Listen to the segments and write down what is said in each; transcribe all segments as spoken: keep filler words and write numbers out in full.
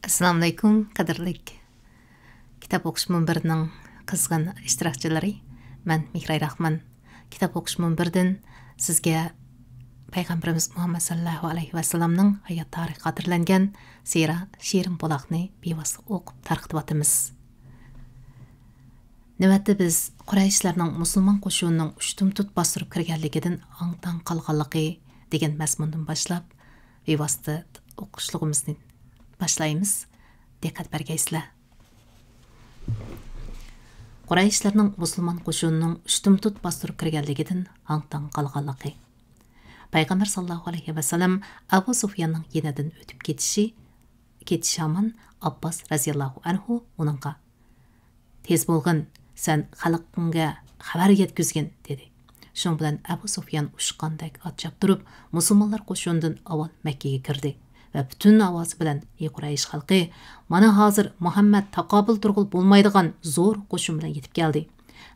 ئەسسالامۇئەلەيكۇم، قەدىرلىك كىتاب ئوقۇش مۇنبىرىنىڭ قىزغىن ئىشتىراكچىلىرى. مەن مېھراي راخمان. كىتاب ئوقۇش مۇنبىرىدىن سىزگە پەيغەمبىرىمىز مۇھەممەد سەللەللاھۇ ئەلەيھى ۋەسەللەمنىڭ ھايات تارىخى خاتىرىلەنگەن سىيرە شېرىن بۇلاقنى بىۋاسىتە ئوقۇپ تارقىتىۋاتىمىز. نۆۋەتتە بىز قۇرەيشلەرنىڭ مۇسۇلمان قوشۇنىنىڭ ئۇشتۇمتۇت باستۇرۇپ كىرگەنلىكىدىن ھاڭ-تاڭ قالغانلىقى دېگەن مەزمۇندىن باشلاپ، بىۋاسىتە ئوقۇشلىقىمىزنى باشلايمىز. دىققەت بەرگەيسىلەر. قۇرەيشلەرنىڭ مۇسۇلمان قوشۇنىنىڭ ئۇشتۇمتۇت باستۇرۇپ كىرگەنلىكىدىن ھاڭ-تاڭ قالغانلىقى. پەيغەمبەر ساللاللاھۇ ئەلەيھى ۋەسەللەم ئەبۇ سۇفياننىڭ يېنىدىن ئۆتۈپ كېتىشى، كېتىشى ھامان ئابباس رەزىياللاھۇ ئەنھۇ ئۇنىڭغا، «تېز بولغىن، سەن خەلقىڭگە خەۋەر يەتكۈزگىن» دېدى. شۇنىڭ بىلەن ئەبۇ سۇفيان ئۇچقاندەك ئات چاپتۇرۇپ، مۇسۇلمانلار قوشۇنىدىن ئاۋۋال مەككىگە كىردى ۋە پۈتۈن ئاۋازى بىلەن، «ئى قۇرەيش خەلقى، مانا ھازىر مۇھەممەد تاقابىل تۇرغىلى بولمايدىغان زور قوشۇن بىلەن يېتىپ كەلدى.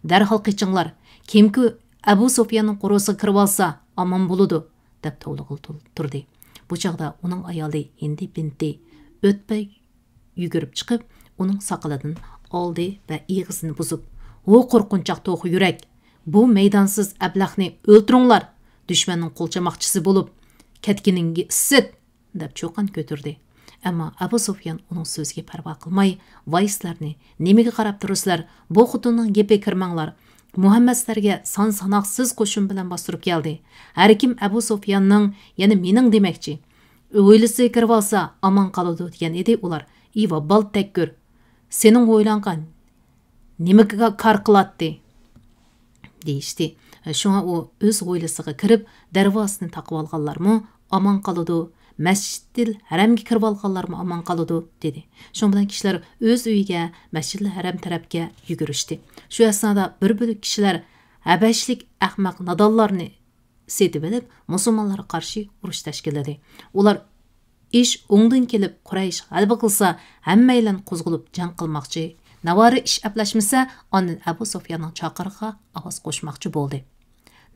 دەرھال قېچىڭلار، كىمكى ئەبۇ سۇفياننىڭ قورۇسىغا كىرىۋالسا، ئامان بولىدۇ» دەپ توۋلىغىلى تۇ-، تۇردى. بۇ چاغدا ئۇنىڭ ئايالى ھىندى بىنتى ئۆتبە يۈگۈرۈپ چىقىپ، ئۇنىڭ ساقىلىدىن ئالدى ۋە ئېغىزىنى بۇزۇپ، «ھو قورقۇنچاق توخۇ يۈرەك! بۇ مەيدانسىز ئەبلەخنى ئۆلتۈرۈڭلار! دۈشمەننىڭ قول چاماقچىسى بولۇپ كەتكىنىڭگە ئىسسىت!» دەپ چۇقان كۆتۈردى. ئەمما ئەبۇ سۇفيان ئۇنىڭ سۆزىگە پەرۋا قىلماي، «ۋاي سىلەرنى، نېمىگە قاراپ تۇرىسىلەر؟ بۇ خوتۇننىڭ گېپىگە كىرمەڭلار! مۇھەممەد سىلەرگە سان-ساناقسىز قوشۇن بىلەن باستۇرۇپ كەلدى. ھەركىم ئەبۇ سۇفياننىڭ، يەنى مېنىڭ دېمەكچى. ھويلىسىغا كىرىۋالسا، ئامان قالىدۇ» دېگەن ئىدى ئۇلار. «ئى ۋابال تەككۈر! سېنىڭ ھويلاڭغا نېمە كار قىلاتتى؟» دېيىشتى. شۇڭا ئۇ، «ئۆز ھويلىسىغا كىرىپ، دەرۋازىسىنى تاقىۋالغانلارمۇ ئامان قالىدۇ، مەسجىدىل ھەرەمگە كىرىۋالغانلارمۇ ئامان قالىدۇ» دېدى. شۇنىڭ بىلەن كىشىلەر ئۆز ئۆيىگە، مەسجىدىل ھەرەم تەرەپكە يۈگۈرۈشتى. شۇ ئەسنادا بىر بۆلەك كىشىلەر ھەبەشلىك ئەخمەق نادانلارنى سېتىۋېلىپ، مۇسۇلمانلارغا قارشى ئۇرۇش تەشكىللىدى. ئۇلار، «ئىش ئوڭدىن كېلىپ، قۇرەيش غەلىبە قىلسا، ھەممەيلەن قوزغىلىپ جەڭ قىلماقچى. ناۋارى ئىش ئەپلەشمىسە، ئاندىن ئەبۇ سۇفياننىڭ چاقىرىقىغا ئاۋاز قوشماقچى» بولدى.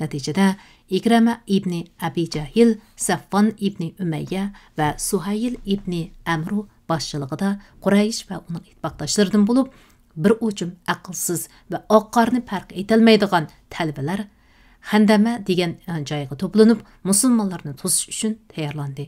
نەتىجىدە، ئىكرەمە ئىبنى ئەبى جەھىل، سەفۋان ئىبنى ئۈمەييە ۋە سۇھەيل ئىبنى ئەمرۇ باشچىلىقىدا قۇرەيش ۋە ئۇنىڭ ئىتتىپاقداشلىرىدىن بولۇپ، بىر ئوچۇم ئەقىلسىز ۋە ئاق قارنى پەرق ئېتەلمەيدىغان تەلۋىلەر خەندەمە دېگەن جايغا توپلىنىپ، مۇسۇلمانلارنى توسۇش ئۈچۈن تەييارلاندى.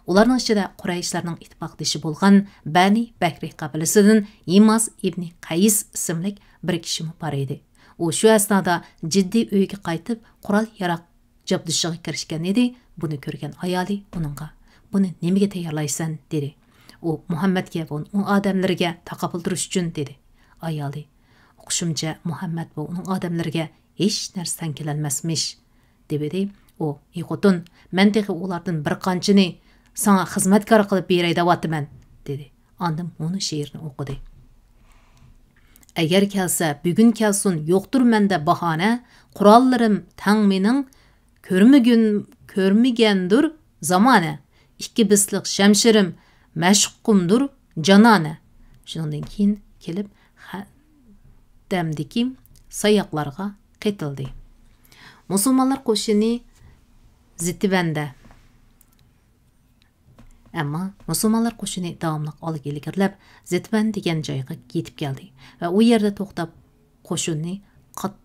ئۇلارنىڭ ئىچىدە قۇرەيشلەرنىڭ ئىتتىپاقدىشى بولغان بەنى بەھرى قەبىلىسىدىن يىماز ئىبنى قەيس ئىسىملىك بىر كىشىمۇ بار ئىدى. ئۇ شۇ ئەسنادا جىددىي ئۆيگە قايتىپ، قورال-ياراغ جابدۇشىغا كىرىشكەن ئىدى. بۇنى كۆرگەن ئايالى ئۇنىڭغا، «بۇنى نېمىگە تەييارلايسەن؟» دېدى. ئۇ، «مۇھەممەدكە ۋە ئۇنىڭ ئادەملىرىگە تاقابىل تۇرۇش ئۈچۈن» دېدى. ئايالى، «ئوقۇشۇمچە، مۇھەممەد ۋە ئۇنىڭ ئادەملىرىگە ھېچ نەرسە تەڭ كېلەلمەسمىش» دېۋىدى. ئۇ، «ئى خوتۇن، مەن تېخى ئۇلاردىن بىر قانچىنى ساڭا خىزمەتكار قىلىپ بېرەي دەۋاتىمەن» دېدى. ئاندىن مۇنۇ شېئىرنى ئوقۇدى. «ئەگەر كەلسە، بۈگۈن كەلسۇن، يوقتۇر مەندە باھانە، قوراللىرىم تەڭ مېنىڭ، كۆرمىگۈن، كۆرمىگەندۇر زامانە، ئىككى بىسلىق شەمشىرىم، مەشۇقۇمدۇر جانانە.» شۇنىڭدىن كېيىن كېلىپ، خەندەمدىكى ساياقلارغا قېتىلدى. مۇسۇلمانلار قوشۇنى زېتىۋەندە. ئەمما مۇسۇلمانلار قوشۇنى داۋاملىق ئالغا ئىلگىرىلەپ، زېتىۋەن دېگەن جايغا يېتىپ كەلدى ۋە ئۇ يەردە توختاپ، قوشۇننى قات-،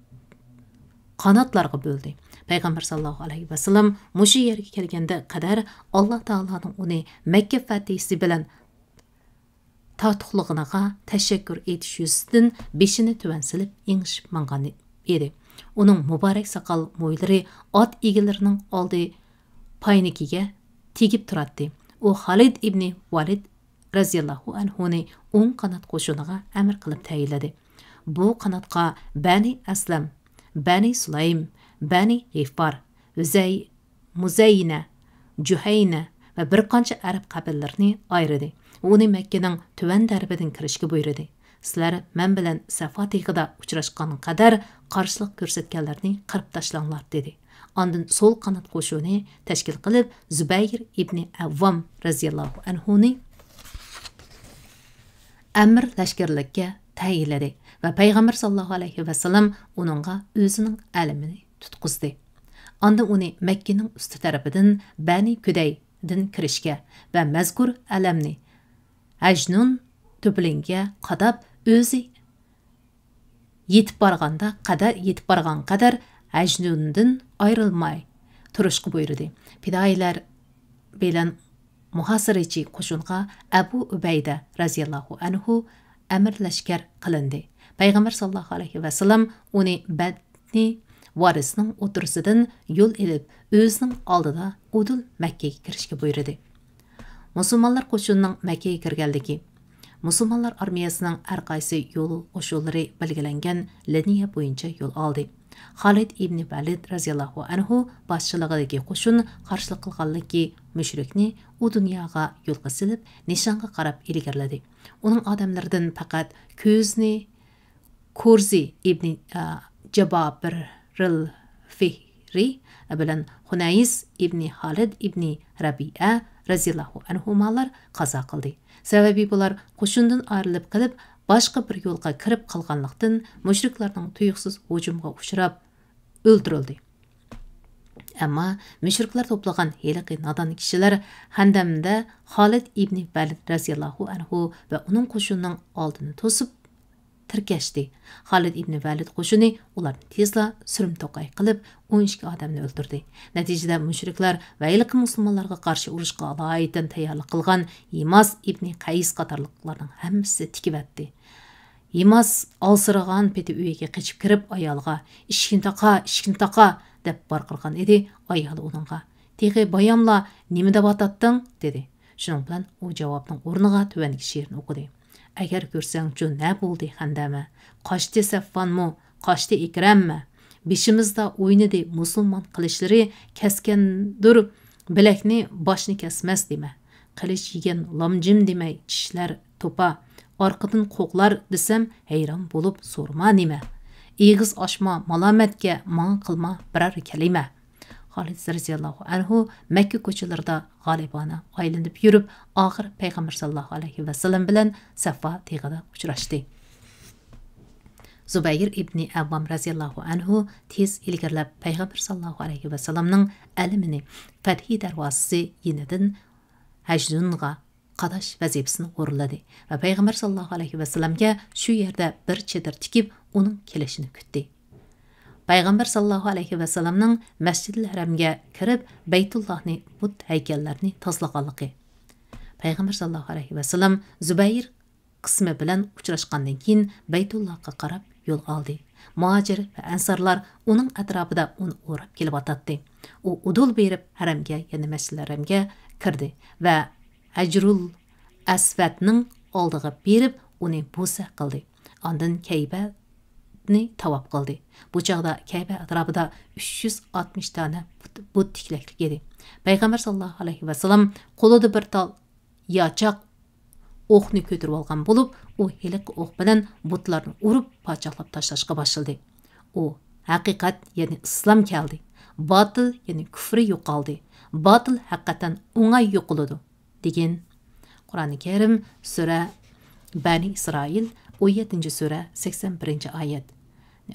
قاناتلارغا بۆلدى. پەيغەمبەر ساللاللاھۇ ئەلەيھى ۋەسەللەم مۇشۇ يەرگە كەلگەندە قەدەر، ئاللا تائالانىڭ ئۇنى مەككە فەتھىسى بىلەن تارتۇقلىغىنىغا تەشەككۈر ئېيتىش يۈزىسىدىن بېشىنى تۆۋەن سېلىپ ئېڭىشىپ ماڭغان ئىدى. ئۇنىڭ مۇبارەك ساقال مويلىرى ئات ئىگىلىرىنىڭ ئالدى پاينىكىگە تېگىپ تۇراتتى. ئۇ خالىد ئىبنى ۋالىد رەزىياللاھۇ ئەنھۇنى ئوڭ قانات قوشۇنىغا ئەمىر قىلىپ تەيىنلىدى. بۇ قاناتقا بەنى ئەسلەم، بەنى سۇلايم، بەنى غىفار، ھۈزەي-، مۇزەينە، جۇھەينە ۋە بىر قانچە ئەرەب قەبىلىلىرىنى ئايرىدى. ئۇنى مەككىنىڭ تۆۋەن دەربىدىن كىرىشكە بۇيرۇدى. «سىلەر مەن بىلەن سەفا تېغىدا ئۇچراشقان قەدەر قارشىلىق كۆرسەتكەنلەرنى قىرىپ تاشلاڭلار» دېدى. ئاندىن سول قانات قوشۇنى تەشكىل قىلىپ، زۇبەير ئىبنى ئەۋۋام رەزىياللاھۇ ئەنھۇنى ئەمىر لەشكەرلىككە تەيىنلىدى ۋە پەيغەمبەر ساللاللاھۇ ئەلەيھى ۋەسەللەم ئۇنىڭغا ئۆزىنىڭ ئەلىمىنى تۇتقۇزدى. ئاندىن ئۇنى مەككىنىڭ ئۈستى تەرىپىدىن بەنى كۈدەيدىن كىرىشكە ۋە مەزكۇر ئەلەمنى ھەجنۇن تۆپىلىڭگە قاداپ ئۆزى يېتىپ بارغاندا قەدەر، يېتىپ بارغان قەدەر ھەجنۇندىن ئايرىلماي تۇرۇشقا بۇيرۇدى. پىدائىيلار بىلەن مۇھاسىرىچى قوشۇنغا ئەبۇ ئۇبەيدە رەزىياللاھۇ ئەنھۇ ئەمىر لەشكەر قىلىندى. پەيغەمبەر ساللاللاھۇ ئەلەيھى ۋەسەللەم ئۇنى بەنى ۋارىسنىڭ ئوتتۇرىسىدىن يول ئېلىپ، ئۆزىنىڭ ئالدىدا ئۇدۇل مەككىگە كىرىشكە بۇيرۇدى. مۇسۇلمانلار قوشۇنىنىڭ مەككىگە كىرگەنلىكى. مۇسۇلمانلار ئارمىيەسىنىڭ ھەر قايسى يول قوشۇنلىرى بەلگىلەنگەن لىنىيە بويىچە يول ئالدى. خالىد ئىبنى ۋەلىد رەزىياللاھۇ ئەنھۇ باشچىلىقىدىكى قوشۇن قارشىلىق قىلغانلىكى مۇشرىكنى ئۇ دۇنياغا يولغا سېلىپ، نىشانغا قاراپ ئىلگىرىلىدى. ئۇنىڭ ئادەملىرىدىن پەقەت كۆزنى كورزى ئىبنى، ئە، جابابىرىل فىھرى بىلەن خۇنەيس ئىبنى خالىد ئىبنى رەبىئە رەزىياللاھۇ ئەنھۇمالار قازا قىلدى. سەۋەبى بۇلار قوشۇندىن ئايرىلىپ قېلىپ، باشقا بىر يولغا كىرىپ قالغانلىقتىن، مۇشرىكلارنىڭ تۇيۇقسىز ھۇجۇمىغا ئۇچراپ ئۆلتۈرۈلدى. ئەمما مۇشرىكلار توپلىغان ھېلىقى نادان كىشىلەر خەندەمدە خالىد ئىبنى ۋەلىد رەزىياللاھۇ ئەنھۇ ۋە ئۇنىڭ قوشۇنىنىڭ ئالدىنى توسۇپ، تىركەشتى. خالىد ئىبنى ۋەلىد قوشۇنى ئۇلارنى تېزلا سۈرۈم توقاي قىلىپ، ئون ئىككى ئادەمنى ئۆلتۈردى. نەتىجىدە مۇشرىكلار ۋە ھېلىقى مۇسۇلمانلارغا قارشى ئۇرۇشقا ئالايىتەن تەييارلىق قىلغان ھىماس ئىبنى قەيس قاتارلىقلارنىڭ ھەممىسى تىكىۋەتتى. ھىماس ئالسىرىغان پېتى ئۆيىگە قېچىپ كىرىپ، ئايالىغا، «ئىشىكنى تاقا، ئىشىكنى تاقا!» دەپ ۋارقىرىغان ئىدى. ئايالى ئۇنىڭغا، «تېخى باياملا نېمە دەۋاتاتتىڭ؟» دېدى. شۇنىڭ بىلەن ئۇ جاۋابنىڭ ئورنىغا تۆۋەندىكى شېئىرنى ئوقۇدى. «ئەگەر كۆرسەڭچۇ نە بولدى خەندەمە؟ قاچتى سەفۋانمۇ، قاچتى ئىكرەممۇ؟ بېشىمىزدا ئوينىدى مۇسۇلمان قىلىچلىرى، كەسكەندۇر بىلەكنى، باشنى كەسمەس دېمە. قىلىچ يېگەن لامجىم دېمەي چىشلەر توپا، ئارقىدىن قوغلار دېسەم، ھەيران بولۇپ سورىما نېمە؟ ئېغىز ئاچما مالامەتكە، ماڭا قىلما بىرەر كەلىمە.» خالىد رەزىياللاھۇ ئەنھۇ مەككە كوچىلىرىدا غالىبانە ئايلىنىپ يۈرۈپ، ئاخىر پەيغەمبەر ساللاللاھۇ ئەلەيھى ۋەسەللەم بىلەن سەفا تېغىدا ئۇچراشتى. زۇبەير ئىبنى ئەۋۋام رەزىياللاھۇ ئەنھۇ تېز ئىلگىرىلەپ، پەيغەمبەر ساللاللاھۇ ئەلەيھى ۋەسەللەمنىڭ ئەلىمىنى، فەتھى دەرۋازىسى يېنىدىن ھەجنۇنغا قاداش ۋەزىپىسىنى ئورۇنلىدى ۋە پەيغەمبەر ساللاللاھۇ ئەلەيھى ۋەسەللەمگە شۇ يەردە بىر چېدىر تىكىپ، ئۇنىڭ كېلىشىنى كۈتتى. پەيغەمبەر ساللاللاھۇ ئەلەيھى ۋەسەللەمنىڭ مەسجىدىل ھەرەمگە كىرىپ، بەيتۇللاھنى، بۇت ھەيكەللەرنى تازىلىغانلىقى. پەيغەمبەر ساللاللاھۇ ئەلەيھى ۋەسەللەم زۇبەير قىسمى بىلەن ئۇچراشقاندىن كېيىن، بەيتۇللاھقا قاراپ يول ئالدى. مۇھاجىر ۋە ئەنسارلار ئۇنىڭ ئەتراپىدا ئۇنى ئوراپ كېلىۋاتاتتى. ئۇ ئۇدۇل بېرىپ، ھەرەمگە، يەنى مەسجىدىل ھەرەمگە كىردى ۋە ھەجرۇل ئەسۋەدنىڭ ئالدىغا بېرىپ، ئۇنى بوسە قىلدى. ئاندىن كەيبەنى تاۋاپ قىلدى. بۇ چاغدا كەيبە ئەتراپىدا ئۈچ يۈز ئاتمىش دانە بۇت، بۇت تىكلەكلىك ئىدى. پەيغەمبەر ساللاللاھۇ ئەلەيھى ۋەسەللەم قولىدا بىر تال ياچاق ئوقنى كۆتۈرۈۋالغان بولۇپ، ئۇ ھېلىقى ئوق بىلەن بۇتلارنى ئۇرۇپ، پاچاقلاپ تاشلاشقا باشلىدى. ئۇ، «ھەقىقەت، يەنى ئىسلام كەلدى. باتىل، يەنى كۇفرى يوقالدى. باتىل ھەقىقەتەن ئوڭاي يوقىلىدۇ» دېگەن. قۇرئانى كەرىم، سۈرە بەنى ئىسرائىل، ئون يەتتىنچى سۈرە، سەكسەن بىرىنچى ئايەت.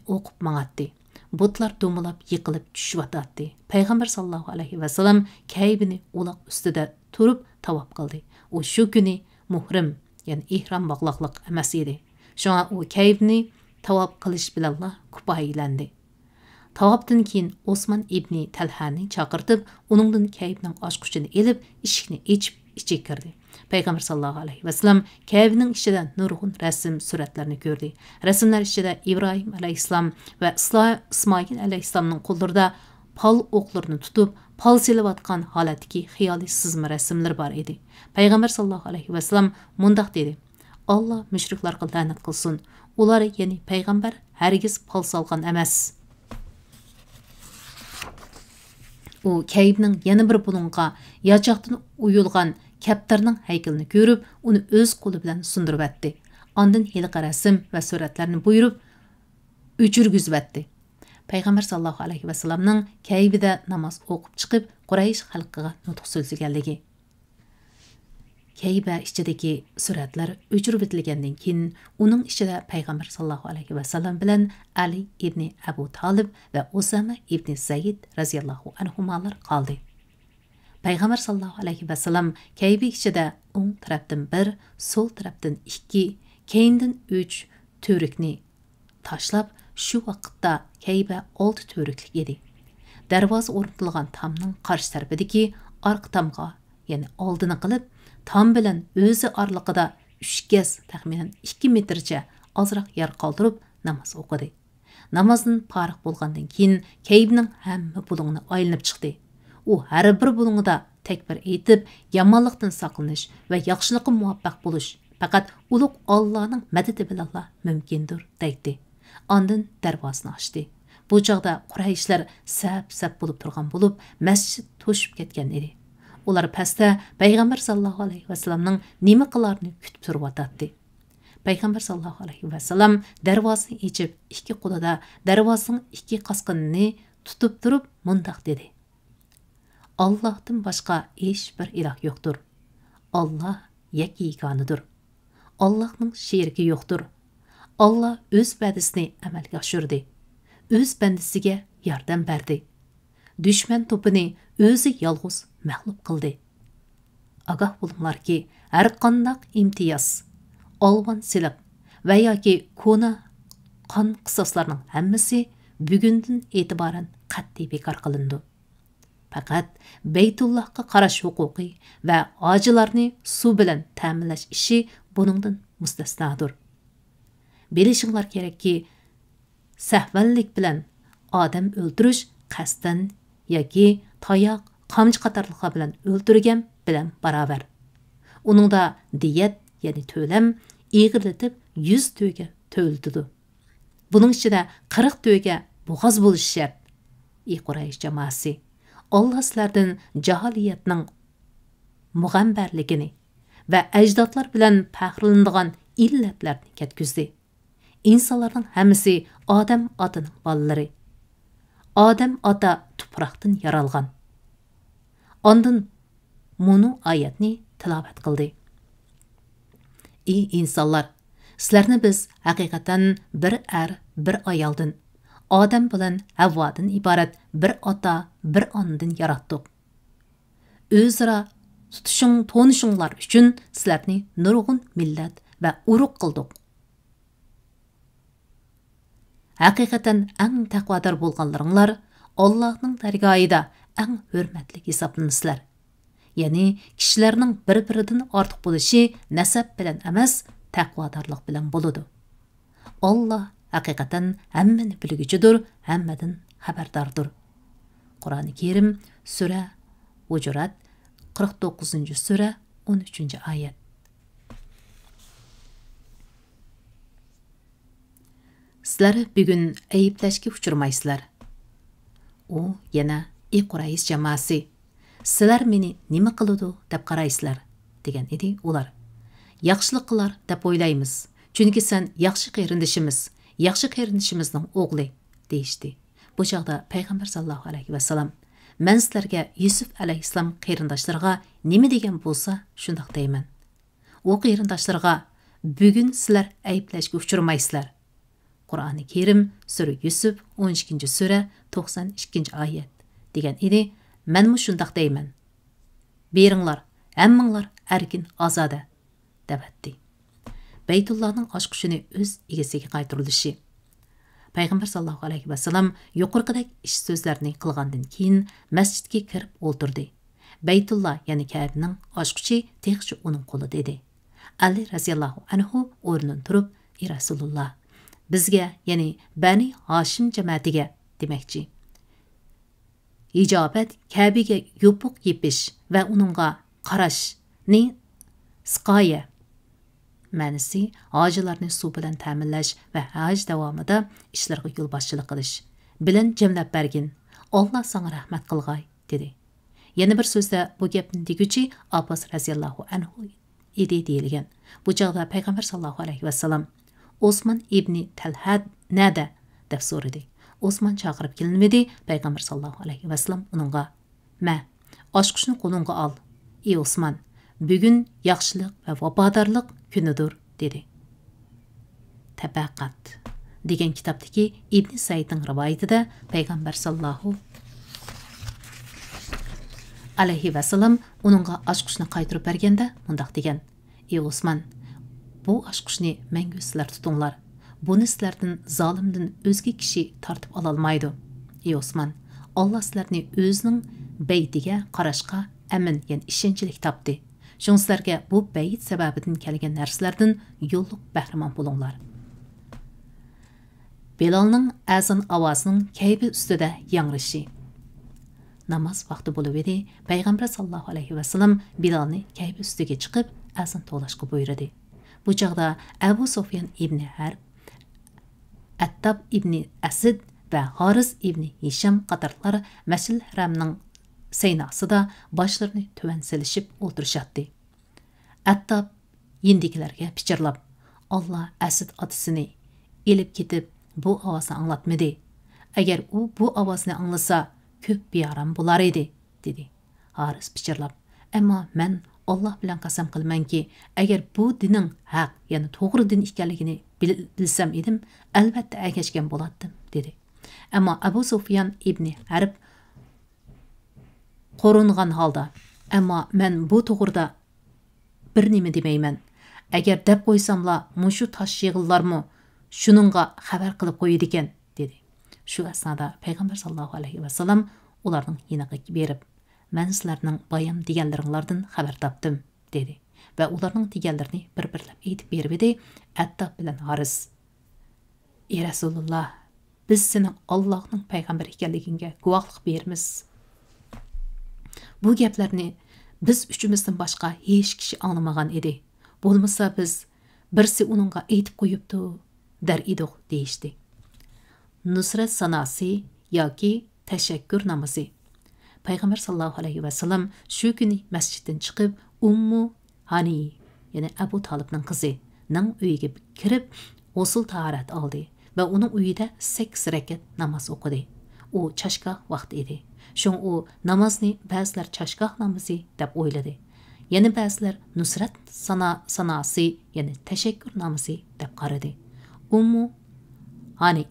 ئوقۇپ ماڭاتتى. بۇتلار دومىلاپ يىقىلىپ چۈشۈۋاتاتتى. پەيغەمبەر ساللاللاھۇ ئەلەيھى ۋەسەللەم كەيبىنى ئۇلاق ئۈستىدە تۇرۇپ تاۋاپ قىلدى. ئۇ شۇ كۈنى مۇھرىم، يەنى ئېھرام باغلاقلىق ئەمەس ئىدى. شۇڭا ئۇ كەيبىنى تاۋاپ قىلىش بىلەنلا كۇپايىلەندى. تاۋاپتىن كېيىن ئوسمان ئىبنى تەلھەنى چاقىرتىپ، ئۇنىڭدىن كەيبىنىڭ ئاچقۇچىنى ئېلىپ، ئىشىكنى ئېچىپ، ئىچىگە كىردى. پەيغەمبەر ساللاللاھۇ ئەلەيھى ۋەسەللەم كەبىنىڭ ئىچىدە نۇرغۇن رەسىم، سۈرەتلەرنى كۆردى. رەسىملەر ئىچىدە ئىبراھىم ئەلەيھىسسالام ۋە ئىسلا-، ئىسمائىل ئەلەيھىسسالامنىڭ قوللىرىدا پال ئوقلىرىنى تۇتۇپ، پال سېلىۋاتقان ھالەتتىكى خىيالىي سىزما رەسىملىرى بار ئىدى. پەيغەمبەر ساللاللاھۇ ئەلەيھى ۋەسەللەم مۇنداق دېدى: «ئاللا مۇشرىكلارغا لەنەت قىلسۇن! ئۇلار، يەنى پەيغەمبەر، ھەرگىز پال سالغان ئەمەس.» ئۇ كەيبىنىڭ يەنە بىر بۇلۇڭغا ياچاقتىن ئويۇلغان كەپتەرنىڭ ھەيكىلىنى كۆرۈپ، ئۇنى ئۆز قولى بىلەن سۇندۇرۇۋەتتى. ئاندىن ھېلىقى رەسىم ۋە سۈرەتلەرنى بۇيرۇپ، ئۆچۈرگۈزۈۋەتتى. پەيغەمبەر ساللاللاھۇ ئەلەيھى ۋەسەللەمنىڭ كەيبىدە ناماز ئوقۇپ چىقىپ، قۇرەيش خەلقىگە نۇتۇق سۆزلىگەنلىكى. كەيبە ئىچىدىكى سۈرەتلەر ئۆچۈرۈۋېتىلگەندىن كېيىن، ئۇنىڭ ئىچىدە پەيغەمبەر ساللاللاھۇ ئەلەيھى ۋەسەللەم بىلەن ئەلى ئىبنى ئەبۇ تالىب ۋە ئۇسامە ئىبنى زەيد رەزىياللاھۇ ئەنھۇمالار قالدى. پەيغەمبەر ساللاللاھۇ ئەلەيھى ۋەسەللەم كەيبە ئىچىدە ئوڭ تەرەپتىن بىر، سول تەرەپتىن ئىككى، كەينىدىن ئۈچ تۈۋرۈكنى تاشلاپ، شۇ ۋاقىتتا كەيبە ئالتە تۈۋرۈكلۈك ئىدى. دەرۋازا ئورنىتىلغان تامنىڭ قارشى تەرىپىدىكى ئارقا تامغا، يەنى ئالدىنى قىلىپ، تام بىلەن ئۆزى ئارىلىقىدا ئۈچ گەز، تەخمىنەن ئىككى مېتىرچە ئازراق يەر قالدۇرۇپ ناماز ئوقۇدى. نامازدىن پارىغ بولغاندىن كېيىن، كەيبىنىڭ ھەممە بۇلۇڭىنى ئايلىنىپ چىقتى. ئۇ ھەر بىر بۇلۇڭىدا تەكبىر ئېيتىپ، يامانلىقتىن ساقلىنىش ۋە ياخشىلىققا مۇۋەپپەق بولۇش پەقەت ئۇلۇغ ئاللانىڭ مەدىتى بىلەنلا مۇمكىندۇر، دەيتتى. ئاندىن دەرۋازىنى ئاچتى. بۇ چاغدا قۇرەيشلەر سەپ-سەپ بولۇپ تۇرغان بولۇپ، مەسچىت توشۇپ كەتكەن ئىدى. ئۇلار پەستە پەيغەمبەر ساللاللاھۇ ئەلەيھى ۋەسەللەمنىڭ نېمە قىلارىنى كۈتۈپ تۇرۇۋاتاتتى. پەيغەمبەر ساللاللاھۇ ئەلەيھى ۋەسەللەم دەرۋازىنى ئېچىپ، ئىككى قولىدا دەرۋازىنىڭ ئىككى قاسقىنىنى تۇتۇپ تۇرۇپ مۇنداق دېدى: «ئاللاھتىن باشقا ھېچ بىر ئىلاھ يوقتۇر. ئاللاھ يەككە يېگانىدۇر. ئاللاھنىڭ شېرىكى يوقتۇر. ئاللاھ ئۆز ۋەدىسىنى ئەمەلگە ئاشۇردى. ئۆز بەندىسىگە ياردەم بەردى. دۈشمەن توپىنى ئۆزى يالغۇز مەغلۇپ قىلدى. ئاگاھ بولۇڭلاركى، ھەرقانداق ئىمتىياز، ئالۋان سېلىق ۋە ياكى كونا قان قىساسلارنىڭ ھەممىسى بۈگۈندىن ئېتىبارەن قەتئىي بىكار قىلىنىدۇ. پەقەت بەيتۇللاھقا قاراش ھوقۇقى ۋە ھاجىلارنى سۇ بىلەن تەمىنلەش ئىشى بۇنىڭدىن مۇستەسنادۇر. بىلىشىڭلار كېرەككى، سەھۋەنلىك بىلەن ئادەم ئۆلتۈرۈش قەستەن ياكى تاياق، قامچا قاتارلىقلار بىلەن ئۆلتۈرگەن بىلەن باراۋەر. ئۇنىڭدا دىيەت، يەنى تۆلەم ئېغىرلىتىپ يۈز تۆگە تۆلىتىدۇ. بۇنىڭ ئىچىدە قىرىق تۆگە بوغاز بولۇشى شەرت. ئى قۇرەيش جاماسى! ئاللا سىلەردىن جاھىلىيەتنىڭ مۇغەمبەرلىكىنى ۋە ئەجدادلار بىلەن پەخىرلىنىدىغان ئىللەتلەرنى كەتكۈزدى. ئىنسانلارنىڭ ھەممىسى ئادەم ئاتىنىڭ بالىلىرى. ئادەم ئاتا تۇپراقتىن يارالغان. ئاندىن مۇنۇ ئايەتنى تىلاۋەت قىلدى: ئى ئىنسانلار! سىلەرنى بىز ھەقىقەتەن بىر ئەر، بىر ئايالدىن، ئادەم بىلەن ھەۋۋادىن ئىبارەت بىر ئاتا، بىر ئانىدىن ياراتتۇق. ئۆزئارا تۇتۇشۇڭ، تونۇشۇڭلار ئۈچۈن سىلەرنى نۇرغۇن مىللەت ۋە ئۇرۇق قىلدۇق. ھەقىقەتەن ئەڭ تەقۋادار بولغانلىرىڭلار ئاللاھنىڭ دەرگاھىدا ئەڭ ھۆرمەتلىك ھېسابلىنىسىلەر. يەنى كىشىلەرنىڭ بىر-بىرىدىن ئارتۇق بولۇشى نەسەب بىلەن ئەمەس، تەقۋادارلىق بىلەن بولىدۇ. ئاللا ھەقىقەتەن ھەممىنى بىلگۈچىدۇر، ھەممىدىن خەۋەرداردۇر. قۇرئانى كەرىم، سۈرە ھۇجۇرات، قىرىق توققۇزىنچى سۈرە، ئون ئۈچىنچى ئايەت. سىلەر بۈگۈن ئەيىبلەشكە ئۇچرىمايسىلەر. ئۇ يەنە: ئى قۇرەيش جاماسى! سىلەر مېنى نېمە قىلىدۇ دەپ قارايسىلەر؟ دېگەن ئىدى ئۇلار. ياخشىلىق قىلار دەپ ئويلايمىز، چۈنكى سەن ياخشى قېرىندىشىمىز، ياخشى قېرىندىشىمىزنىڭ ئوغلى، دېيىشتى. بۇ چاغدا پەيغەمبەر ساللاللاھۇ ئەلەيھى ۋەسەللەم: مەن سىلەرگە يۈسۈپ ئەلەيھىسسالام قېرىنداشلىرىغا نېمە دېگەن بولسا، شۇنداق دەيمەن. ئۇ قېرىنداشلىرىغا: بۈگۈن سىلەر ئەيىبلەشكە ئۇچرىمايسىلەر. قۇرئانى كەرىم، سۈرە يۈسۈپ، ئون ئىككىنچى سۈرە، توقسان ئىككىنچى ئايەت، دېگەن ئىدى. مەنمۇ شۇنداق دەيمەن. بېرىڭلار، ھەممىڭلار ئەركىن ئازادە، دەۋەتتى. بەيتۇللانىڭ ئاچقۇچىنى ئۆز ئىگىسىگە قايتۇرۇلۇشى. پەيغەمبەر ساللاللاھۇ ئەلەيھى ۋەسەللەم يۇقىرىقىدەك ئىش سۆزلەرنى قىلغاندىن كېيىن مەسچىتكە كىرىپ ئولتۇردى. بەيتۇللا، يەنى كەبىنىڭ ئاچقۇچى تېخىچە ئۇنىڭ قولىدا ئىدى. ئەلى رەزىياللاھۇ ئەنھۇ ئورنىدىن تۇرۇپ: ئى رەسۇلۇللا، بىزگە، يەنى بەنى ھاشىم جەمەتىگە دېمەكچى. ھىجابەت، كەبىگە يوپۇق يېپىش ۋە ئۇنىڭغا قاراشنى سىقايە، مەنىسى، ھاجىلارنى سۇ بىلەن تەمىنلەش ۋە ھەج داۋامىدا ئىشلىرىغا يولباشچىلىق قىلىش، بىلەن جەملەپ بەرگىن. ئاللا ساڭا رەھمەت قىلغاي، دېدى. يەنە بىر سۆزدە بۇ گەپنى دېگۈچى ئابباس رەزىياللاھۇ ئەنھۇ ئىدى دېيىلگەن. بۇ چاغدا پەيغەمبەر ساللاللاھۇ ئەلەيھى ۋەسەللەم: «ئوسمان ئىبنى تەلھە نەدە؟» دەپ سورىدى. ئوسمان چاقىرىپ كېلىنمىدى. پەيغەمبەر ساللاللاھۇ ئەلەيھى ۋەسەللەم ئۇنىڭغا: «مە، ئاچقۇچنى قولۇڭغا ئال، ئى ئوسمان، بۈگۈن ياخشىلىق ۋە ۋاپادارلىق كۈنىدۇر» دېدى. تەبەقات دېگەن كىتابتىكى ئىبنى سەئىدنىڭ رىۋايىتىدە پەيغەمبەر ساللاللاھۇ ئەلەيھى ۋەسسالام ئۇنىڭغا ئاچقۇچنى قايتۇرۇپ بەرگەندە مۇنداق دېگەن: «ئى ئوسمان، بۇ ئاچقۇچنى مەڭگۈ سىلەر تۇتۇڭلار. بۇنى سىلەردىن زالىمدىن ئۆزگە كىشى تارتىپ ئالالمايدۇ. ئى ئوسمان، ئاللا سىلەرنى ئۆزىنىڭ بەيتىگە قاراشقا ئەمىن، يەنى ئىشەنچلىك تاپتى. شۇڭا سىلەرگە بۇ بەيت سەۋەبىدىن كەلگەن نەرسىلەردىن يوللۇق بەھرىمەن بولۇڭلار.» بىلالنىڭ ئەزان ئاۋازىنىڭ كەيپى ئۈستىدە ياڭرىشى. ناماز ۋاقتى بولۇۋىدى، پەيغەمبەر ساللاللاھۇ ئەلەيھى ۋەسسالام بىلالنى كەيپى ئۈستىگە چىقىپ ئەزان توۋلاشقا بۇيرۇدى. بۇ چاغدا ئەبۇ سۇفيان ئىبنى ھەرب، ئەتتاب ئىبنى ئەسىد ۋە ھارىس ئىبنى ھىشام قاتارلىقلار مەسجىدىل ھەرەمنىڭ سەيناسىدا باشلىرىنى تۆۋەن سېلىشىپ ئولتۇرۇشاتتى. ئەتتاب يېنىدىكىلەرگە پىچىرلاپ، «ئاللا ئەسىد ئاتىسىنى ئېلىپ كېتىپ، بۇ ئاۋازنى ئاڭلاتمىدى. ئەگەر ئۇ بۇ ئاۋازنى ئاڭلىسا، كۆپ بىئارام بولار ئىدى» دېدى. ھارىس پىچىرلاپ، «ئەمما مەن ئاللا بىلەن قەسەم قىلىمەنكى، ئەگەر بۇ دىنىڭ ھەق، يەنى توغرا دىن ئىكەنلىكىنى بىل-، بىلسەم ئىدىم، ئەلۋەتتە ئەگەشكەن بولاتتىم» دېدى. ئەمما ئەبۇ سۇفيان ئىبنى ھەرب قورۇنغان ھالدا، «ئەمما مەن بۇ توغرىدا بىر نېمە دېمەيمەن. ئەگەر دەپ قويساملا، مۇشۇ تاش يىغىنلارمۇ شۇنىڭغا خەۋەر قىلىپ قويىدىكەن» دېدى. شۇ ئەسنادا پەيغەمبەر ساللاللاھۇ ئەلەيھى ۋەسسالام ئۇلارنىڭ يېنىغا بېرىپ، «مەن سىلەرنىڭ بايام دېگەنلىرىڭلاردىن خەۋەر تاپتىم» دېدى ۋە ئۇلارنىڭ دېگەنلىرىنى بىر-بىرلەپ ئېيتىپ بېرىۋىدى. ئەتتاب بىلەن ھارىس، «ئى رەسۇلۇللا، بىز سېنىڭ ئاللاھنىڭ پەيغەمبىرى ئىكەنلىكىڭگە گۇۋاھلىق بېرىمىز. بۇ گەپلەرنى بىز ئۈچىمىزدىن باشقا ھېچ كىشى ئاڭلىمىغان ئىدى. بولمىسا بىز بىرسى ئۇنىڭغا ئېيتىپ قويۇپتۇ دەر ئىدۇق» دېيىشتى. نۇسرەت ساناسى ياكى تەشەككۈر نامىزى. پەيغەمبەر ساللاللاھۇ ئەلەيھى ۋەسسالام شۇ كۈنى مەسچىتتىن چىقىپ، ئۇممۇ ھانىي، يەنى ئەبۇ تالىپنىڭ قىزى، نىڭ ئۆيىگە كىرىپ، غۇسۇل تاھارەت ئالدى ۋە ئۇنىڭ ئۆيىدە سەككىز رەكەت ناماز ئوقۇدى. ئۇ چاشگاھ ۋاقتى ئىدى. شۇڭا ئۇ نامازنى بەزىلەر چاشگاھ نامىزى دەپ ئويلىدى. يەنە بەزىلەر نۇسرەت سانا-، ساناسى، يەنى تەشەككۈر نامىزى دەپ قارىدى. ئۇممۇ ھانىي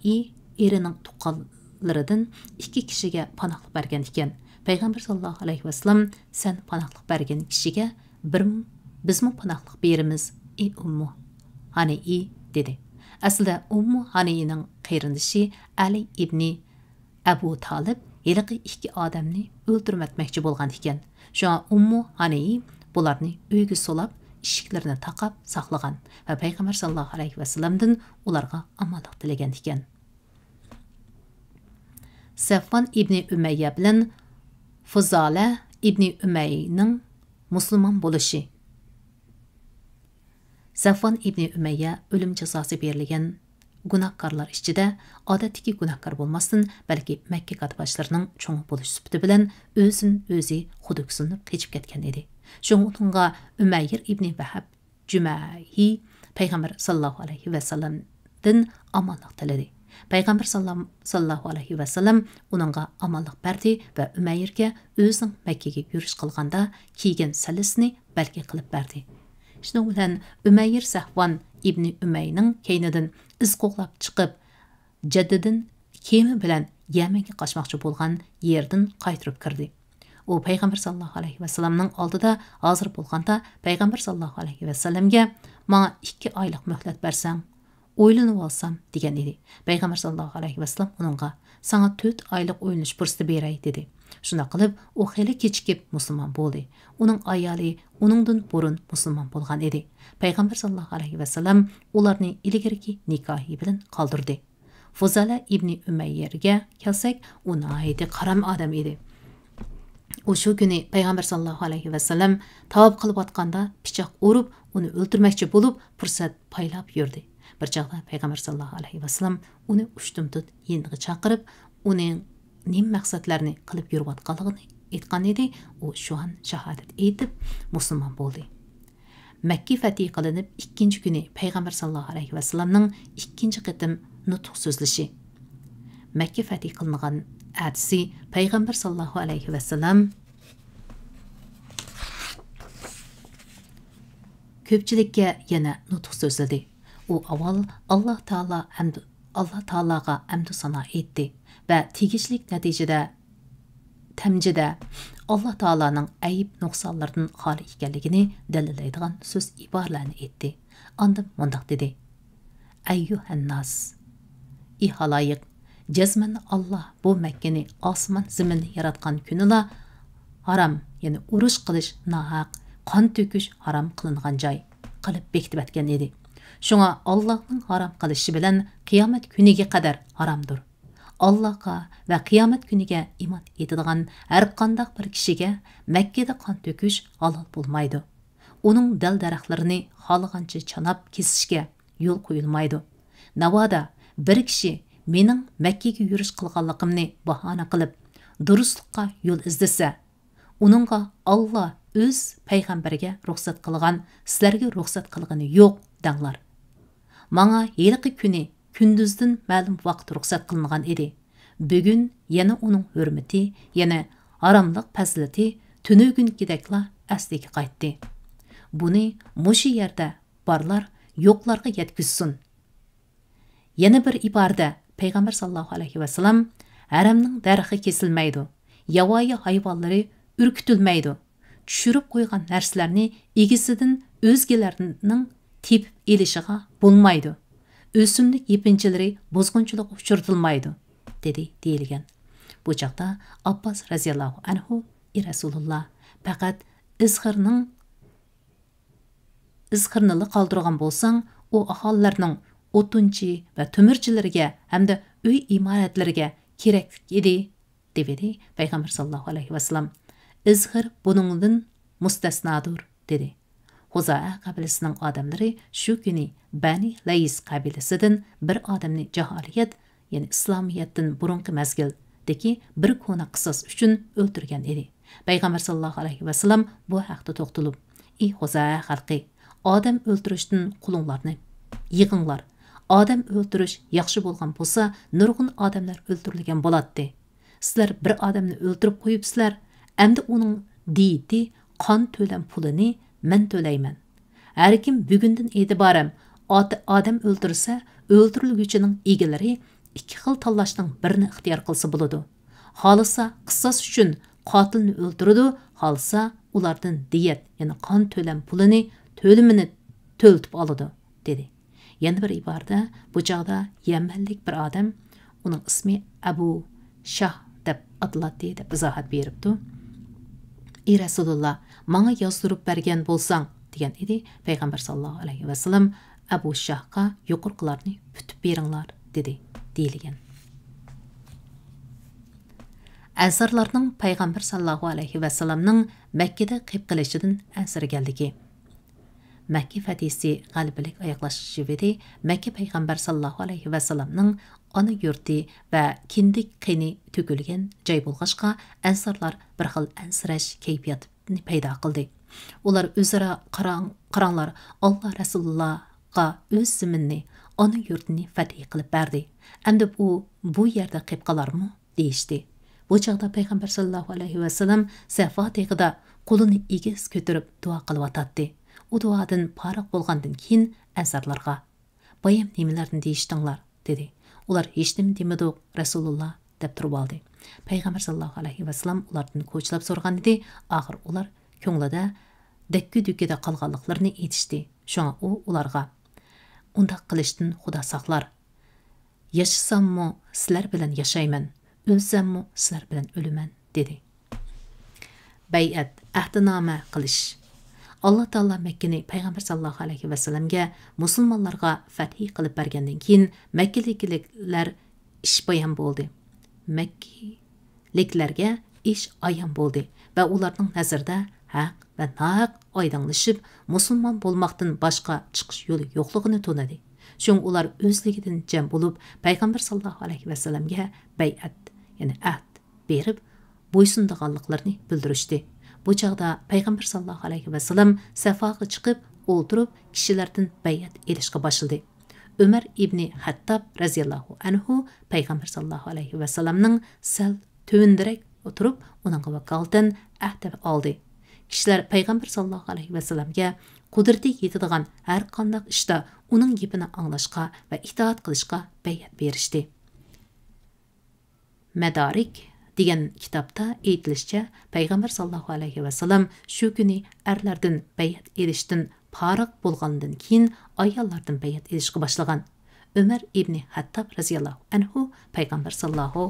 ئېرىنىڭ تۇغقانلىرىدىن ئىككى كىشىگە پاناھلىق بەرگەن ئىكەن. پەيغەمبەر ساللاللاھۇ ئەلەيھى ۋەسسالام، «سەن پاناھلىق بەرگەن كىشىگە بىر، بىزمۇ پاناھلىق بېرىمىز، ئى ئۇممۇ ھانىي» دېدى. ئەسلىدە ئۇممۇ ھانىينىڭ قېرىندىشى ئەلى ئىبنى ئەبۇ تالىپ ھېلىقى ئىككى ئادەمنى ئۆلتۈرۈۋەتمەكچى بولغان ئىكەن. شۇڭا ئۇممۇ ھانىي بۇلارنى ئۆيگە سولاپ، ئىشىكلىرىنى تاقاپ ساقلىغان ۋە پەيغەمبەر ساللاللاھۇ ئەلەيھى ۋەسسالامدىن ئۇلارغا ئامانلىق تىلىگەن ئىكەن. سەفۋان ئىبنى ئۈمەييە بىلەن فۇزالە ئىبنى ئۈمەينىڭ مۇسۇلمان بولۇشى. سەفۋان ئىبنى ئۈمەييە ئۆلۈم جازاسى بېرىلگەن گۇناھكارلار ئىچىدە ئادەتتىكى گۇناھكار بولماستىن، بەلكى مەككە كاتتىباشلىرىنىڭ چوڭى بولۇش سۈپىتى بىلەن ئۆزىنى ئۆزى خۇدۈكسۇنۇپ قېچىپ كەتكەن ئىدى. شۇڭا ئۇنىڭغا ئۈمەير ئىبنى ۋەھەب جۈمەھى پەيغەمبەر ساللاللاھۇ ئەلەيھى ۋەسسالامدىن ئامانلىق تىلىدى. پەيغەمبەر ساللام-، ساللاللاھۇ ئەلەيھى ۋەسسالام ئۇنىڭغا ئامانلىق بەردى ۋە ئۈمەيرگە ئۆزىنىڭ مەككىگە يۈرۈش قىلغاندا كىيگەن سەللىسىنى بەلگە قىلىپ بەردى. شۇنىڭ بىلەن ئۈمەير سەھۋان ئىبنى ئۈمەينىڭ كەينىدىن ئىز قوغلاپ چىقىپ، جەددىدىن كېمە بىلەن يەمەنگە قاچماقچى بولغان يېرىدىن قايتۇرۇپ كىردى. ئۇ پەيغەمبەر ساللاللاھۇ ئەلەيھى ۋەسسالامنىڭ ئالدىدا ھازىر بولغاندا، پەيغەمبەر ساللاللاھۇ ئەلەيھى ۋەسسالامگە، «ماڭا ئىككى ئايلىق مۆھلەت بەرسەڭ، ئويلىنىۋالسام» دېگەن ئىدى. پەيغەمبەر ساللاللاھۇ ئەلەيھى ۋەسسالام ئۇنىڭغا، «ساڭا تۆت ئايلىق ئويلىنىش پۇرسىتى بېرەي» دېدى. شۇنداق قىلىپ، ئۇ خېلى كېچىكىپ مۇسۇلمان بولدى. ئۇنىڭ ئايالى ئۇنىڭدىن بۇرۇن مۇسۇلمان بولغان ئىدى. پەيغەمبەر ساللاللاھۇ ئەلەيھى ۋەسسالام ئۇلارنى ئىلگىرىكى نىكاھى بىلەن قالدۇردى. فۇزالە ئىبنى ئۈمەييەگە كەلسەك، ئۇ ناھايىتى قارام ئادەم ئىدى. ئۇ شۇ كۈنى پەيغەمبەر ساللاللاھۇ ئەلەيھى ۋەسسالام تاۋاپ قىلىۋاتقاندا پىچاق ئۇرۇپ، ئۇنى ئۆلتۈرمەكچى بولۇپ، پۇرسەت پايلاپ يۈردى. بىر چاغدا پەيغەمبەر ساللاللاھۇ ئەلەيھى ۋەسسالام ئۇنى ئۇشتۇمتۇت يېنىغا چاقىرىپ، ئۇنىڭ نېمە مەقسەتلەرنى قىلىپ يۈرۈۋاتقانلىقىنى ئېيتقان ئىدى. ئۇ شۇ ئان شاھادەت ئېيتىپ، مۇسۇلمان بولدى. مەككە فەتھى قىلىنىپ ئىككىنچى كۈنى پەيغەمبەر ساللاللاھۇ ئەلەيھى ۋەسسالامنىڭ ئىككىنچى قېتىم نۇتۇق سۆزلىشى. مەككە فەتھى قىلىنغان ئەتىسى پەيغەمبەر ساللاللاھۇ ئەلەيھى ۋەسسالام كۆپچىلىككە يەنە نۇتۇق سۆزلىدى. ئۇ ئاۋۋال ئاللا تائالا ھەمدۇ-، ئاللا تائالاغا ھەمدۇ سانا ئېيتتى ۋە تېگىشلىك نەتىجىدە تەمجىدە ئاللا تائالانىڭ ئەيىب نۇقسانلىرىدىن خالىي ئىكەنلىكىنى دەلىللەيدىغان سۆز ئىبارىلەرنى ئېيتتى. ئاندىن مۇنداق دېدى: ئەييۇھەنناس، ئى خالايىق، جەزمەن ئاللا بۇ مەككىنى ئاسمان زېمىننى ياراتقان كۈنىلا ھارام، يەنى ئۇرۇش قىلىش ناھەق، قان تۆكۈش ھارام قىلىنغان جاي قىلىپ بېكىتىۋەتكەن ئىدى. شۇڭا ئاللانىڭ ھارام قىلىشى بىلەن قىيامەت كۈنىگە قەدەر ھارامدۇر. ئاللاغا ۋە قىيامەت كۈنىگە ئىمان ئېيتىدىغان ھەرقانداق بىر كىشىگە مەككىدە قان تۆكۈش ھالال بولمايدۇ. ئۇنىڭ دەل-دەرەخلىرىنى خالىغانچە چاناپ كېسىشكە يول قويۇلمايدۇ. ناۋادا بىر كىشى مېنىڭ مەككىگە يۈرۈش قىلغانلىقىمنى باھانە قىلىپ، دۇرۇسلۇققا يول ئىزدىسە، ئۇنىڭغا ئاللا ئۆز پەيغەمبىرىگە رۇخسەت قىلغان، سىلەرگە رۇخسەت قىلغىنى يوق، دەڭلار. ماڭا ھېلىقى كۈنى كۈندۈزدىن مەلۇم ۋاقىت رۇخسەت قىلىنغان ئىدى. بۈگۈن يەنە ئۇنىڭ ھۆرمىتى، يەنى ھاراملىق پەزىلىتى تۈنۈگۈنكىدەكلا ئەسلىگە قايتتى. بۇنى مۇشۇ يەردە بارلار يوقلارغا يەتكۈزسۇن. يەنە بىر ئىبارىدە پەيغەمبەر ساللاللاھۇ ئەلەيھى ۋەسەللەم، ھەرەمنىڭ دەرىخى كېسىلمەيدۇ، ياۋايى ھايۋانلىرى ئۈركۈتۈلمەيدۇ، چۈشۈرۈپ قويغان نەرسىلەرنى ئىگىسىدىن ئۆزگىلەرنىڭ تېپىپ ئېلىشىغا بولمايدۇ، ئۆسۈملۈك يېپىنچىلىرى بۇزغۇنچىلىققا ئۇچرىتىلمايدۇ، دېدى، دېيىلگەن. بۇ چاغدا ئابباس رەزىياللاھۇ ئەنھۇ، ئى رەسۇلۇللا، پەقەت ئىزخىرنىڭ ئىزخىرنىلا قالدۇرغان بولساڭ، ئۇ ئاھالىلەرنىڭ ئوتۇنچى ۋە تۆمۈرچىلىرىگە ھەمدە ئۆي ئىمارەتلىرىگە كېرەكلىك ئىدى، دېۋىدى پەيغەمبەر ساللاللاھۇ ئەلەيھى ۋەسەللەم. ئىزخىر بۇنىڭدىن مۇستەسنادۇر، دېدى. خۇزائە قەبىلىسىنىڭ ئادەملىرى شۇ كۈنى بەنى لەيس قەبىلىسىدىن بىر ئادەمنى جاھىلىيەت، يەنى ئىسلامىيەتتىن بۇرۇنقى مەزگىلدىكى بىر كونا قىساس ئۈچۈن ئۆلتۈرگەن ئىدى. پەيغەمبەر ساللاللاھۇ ئەلەيھى ۋەسەللەم بۇ ھەقتە توختىلىپ، ئى خۇزائە خەلقى، ئادەم ئۆلتۈرۈشتىن قولۇڭلارنى يىغىڭلار. ئادەم ئۆلتۈرۈش ياخشى بولغان بولسا، نۇرغۇن ئادەملەر ئۆلتۈرۈلگەن بولاتتى. سىلەر بىر ئادەمنى ئۆلتۈرۈپ قويۇپسىلەر، ئەمدى ئۇنىڭ دىيىتى، قان تۆلەم پۇلىنى مەن تۆلەيمەن. ھەركىم بۈگۈندىن ئېتىبارەن ئات-، ئادەم ئۆلتۈرسە، ئۆلتۈرۈلگۈچىنىڭ ئىگىلىرى ئىككى خىل تاللاشنىڭ بىرىنى ئىختىيار قىلسا بولىدۇ. خالىسا قىساس ئۈچۈن قاتىلنى ئۆلتۈرىدۇ، خالىسا ئۇلاردىن دىيەت، يەنى قان تۆلەم پۇلىنى، تۆلىمىنى تۆلىتىپ ئالىدۇ، دېدى. يەنە بىر ئىبارىدە، بۇ چاغدا يەمەنلىك بىر ئادەم، ئۇنىڭ ئىسمى ئەبۇ شاھ دەپ ئاتىلاتتى، دەپ ئىزاھات بېرىپتۇ. ئى رەسۇلۇللا، ماڭا يازدۇرۇپ بەرگەن بولساڭ، دېگەن ئىدى. پەيغەمبەر ساللاللاھۇ ئەلەيھى ۋەسەللەم ئەبۇ شاھقا يۇقىرىقىلارنى پۈتۈپ بېرىڭلار، دېدى، دېيىلگەن. ئەنسارلارنىڭ پەيغەمبەر ساللاللاھۇ ئەلەيھى ۋەسەللەمنىڭ مەككىدە قېلىپ قېلىشىدىن ئەنسىرىگەنلىكى. مەككە فەتھىسى غەلىبىلىك ئاياغلاشقا شىۋىدى. مەككە پەيغەمبەر ساللاللاھۇ ئەلەيھى ۋەسەللەمنىڭ ئانا يۇرتى ۋە كىندىك قېنى تۆكۈلگەن جاي بولغاچقا، ئەنسارلار بىر خىل ئەنسىرەش كەيپىياتىنى پەيدا قىلدى. ئۇلار ئۆزئارا قاراڭ-، قاراڭلار، ئاللا رەسۇلۇللاغا ئۆز زېمىنىنى، ئانا يۇرتىنى فەتھى قىلىپ بەردى. ئەمدى ئۇ بۇ يەردە قېلىپ قالارمۇ؟ دېيىشتى. بۇ چاغدا پەيغەمبەر ساللاللاھۇ ئەلەيھى ۋەسەللەم سەفا تېغىدا قولىنى ئېگىز كۆتۈرۈپ دۇئا قىلىۋاتاتتى. ئۇ دۇئادىن پارىغ بولغاندىن كېيىن ئەنسارلارغا، بايام نېمىلەرنى دېيىشتىڭلار؟ دېدى. ئۇلار ھېچنېمە دېمىدۇق، رەسۇلۇللا، دەپ تۇرۇۋالدى. پەيغەمبەر ساللاللاھۇ ئەلەيھى ۋەسەللەم ئۇلاردىن كوچىلاپ سورىغانىدى، ئاخىر ئۇلار كۆڭلىدە دەككە-دۈككىدە قالغانلىقلىرىنى ئېيتىشتى. شۇڭا ئۇ ئۇلارغا، ئۇنداق قىلىشتىن خۇدا ساقلار. ياشىساممۇ سىلەر بىلەن ياشايمەن، ئۆلسەممۇ سىلەر بىلەن ئۆلىمەن، دېدى. بەيئەت، ئەھدىنامە قىلىش. ئاللا تائالا مەككىنى پەيغەمبەر ساللاللاھۇ ئەلەيھى ۋەسەللەمگە مۇسۇلمانلارغا فەتھى قىلىپ بەرگەندىن كېيىن، مەككىلىكلەر ئىش بايان بولدى. مەككىلىكلەرگە ئىش ئايان بولدى ۋە ئۇلارنىڭ نەزىرىدە ھەق ۋە ناھەق ئايدىڭلىشىپ، مۇسۇلمان بولماقتىن باشقا چىقىش يولى يوقلۇقىنى تونۇدى. شۇڭا ئۇلار ئۆزلۈكىدىن جەم بولۇپ، پەيغەمبەر ساللاللاھۇ ئەلەيھى ۋەسەللەمگە بەيئەت، يەنى ئەھد بېرىپ، بويسۇنىدىغانلىقلىرىنى بىلدۈرۈشتى. بۇ چاغدا پەيغەمبەر ساللاللاھۇ ئەلەيھى ۋەسەللەم سەفاغا چىقىپ ئولتۇرۇپ، كىشىلەردىن بەيئەت ئېلىشقا باشلىدى. ئۆمەر ئىبنى خەتتاب رەزىياللاھۇ ئەنھۇ پەيغەمبەر ساللاللاھۇ ئەلەيھى ۋەسەللەمنىڭ سەل تۆۋىنىرەك ئولتۇرۇپ، ئۇنىڭغا ۋاكالىتەن ئەھدە ئالدى. كىشىلەر پەيغەمبەر ساللاللاھۇ ئەلەيھى ۋەسەللەمگە قۇدرىتى يېتىدىغان ھەر قانداق ئىشتا ئۇنىڭ گېپىنى ئاڭلاشقا ۋە ئىتائەت قىلىشقا بەيئەت بېرىشتى. مەدارىك، دېگەن كىتابتا ئېيتىلىشىچە، پەيغەمبەر ساللاللاھۇ ئەلەيھى ۋەسەللەم شۇ كۈنى ئەرلەردىن بەيئەت ئېلىشتىن پارىغ بولغاندىن كېيىن، ئاياللاردىن بەيئەت ئېلىشقا باشلىغان. ئۆمەر ئىبنى خەتتاب رەزىياللاھۇ ئەنھۇ پەيغەمبەر ساللاللاھۇ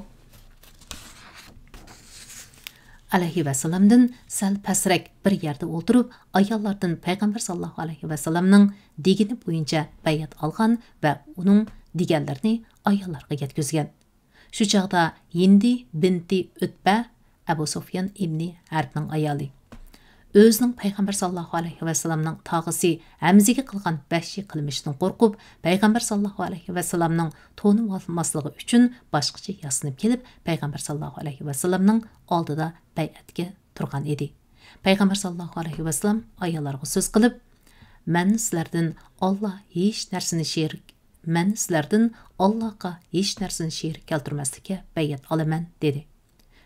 ئەلەيھى ۋەسەللەمدىن سەل پەسرەك بىر يەردە ئولتۇرۇپ، ئاياللاردىن پەيغەمبەر ساللاللاھۇ ئەلەيھى ۋەسەللەمنىڭ دېگىنى بويىچە بەيئەت ئالغان ۋە ئۇنىڭ دېگەنلىرىنى ئاياللارغا يەتكۈزگەن. شۇ چاغدا ھىندى بىنتى ئۆتبە، ئەبۇ سۇفيان ئىبنى ھەربنىڭ ئايالى، ئۆزىنىڭ پەيغەمبەر ساللاللاھۇ ئەلەيھى ۋەسەللەمنىڭ تاغىسى ھەمزىگە قىلغان ۋەھشىي قىلمىشىدىن قورقۇپ، پەيغەمبەر ساللاللاھۇ ئەلەيھى ۋەسەللەمنىڭ تونۇۋالماسلىقى ئۈچۈن باشقىچە ياسىنىپ كېلىپ، پەيغەمبەر ساللاللاھۇ ئەلەيھى ۋەسەللەمنىڭ ئالدىدا بەيئەتكە تۇرغان ئىدى. پەيغەمبەر ساللاللاھۇ ئەلەيھى ۋەسەللەم ئاياللارغا سۆز قىلىپ، مەن سىلەردىن ئاللا ھېچ نەرسىنى شېرىك، مەن سىلەردىن ئاللاغا ھېچ نەرسىنى شېرىك كەلتۈرمەسلىككە بەيئەت ئالىمەن، دېدى.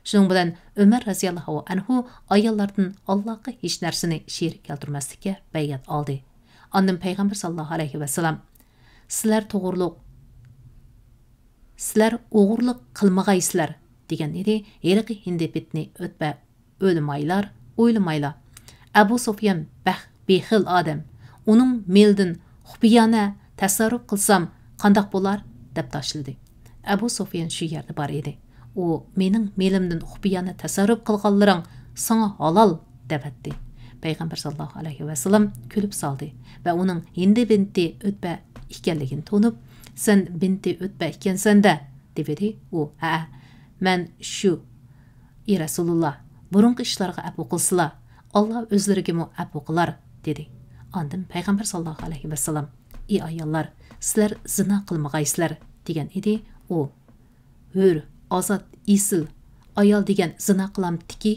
شۇنىڭ بىلەن ئۆمەر رەزىياللاھۇ ئەنھۇ ئاياللاردىن ئاللاغا ھېچ نەرسىنى شېرىك كەلتۈرمەسلىككە بەيئەت ئالدى. ئاندىن پەيغەمبەر ساللاللاھۇ ئەلەيھى ۋەسەللەم، سىلەر توغرۇلۇق، سىلەر ئوغرىلىق قىلمىغايسىلەر، دېگەن ئىدى ھېلىقى ھىندى بىنتى ئۆتبە. ئويلىمايلار، ئويلىمايلا. ئەبۇ سۇفيان بەك بېخىل ئادەم. ئۇنىڭ مېلىدىن خۇپىيانە تەسەررۇپ قىلسام قانداق بولار؟ دەپ تاشلىدى. ئەبۇ سۇفيان شۇ يەردە بار ئىدى. ئۇ، مېنىڭ مېلىمدىن خۇپىيانە تەسەررۇپ قىلغانلىرىڭ ساڭا ھالال، دەۋەتتى. پەيغەمبەر ساللاللاھۇ ئەلەيھى ۋەسەللەم كۈلۈپ سالدى ۋە ئۇنىڭ ھىندى بىنتى ئۆتبە ئىكەنلىكىنى تونۇپ، سەن بىنتى ئۆتبە ئىكەنسەن-دە، دېۋىدى. ئۇ، ھەئە، مەن شۇ. ئى رەسۇلۇللا، بۇرۇنقى ئىشلارغا ئەپۇ قىلسىلا، ئاللا ئۆزلىرىگىمۇ ئەپۇ قىلار، دېدى. ئاندىن پەيغەمبەر ساللاللاھۇ ئەلەيھى ۋەسەللەم، ئى ئاياللار، سىلەر زىنا قىلمىغايسىلەر، دېگەن ئىدى. ئۇ، ھۆر، ئازاد، ئېسىل، ئايال دېگەن زىنا قىلامتىكى،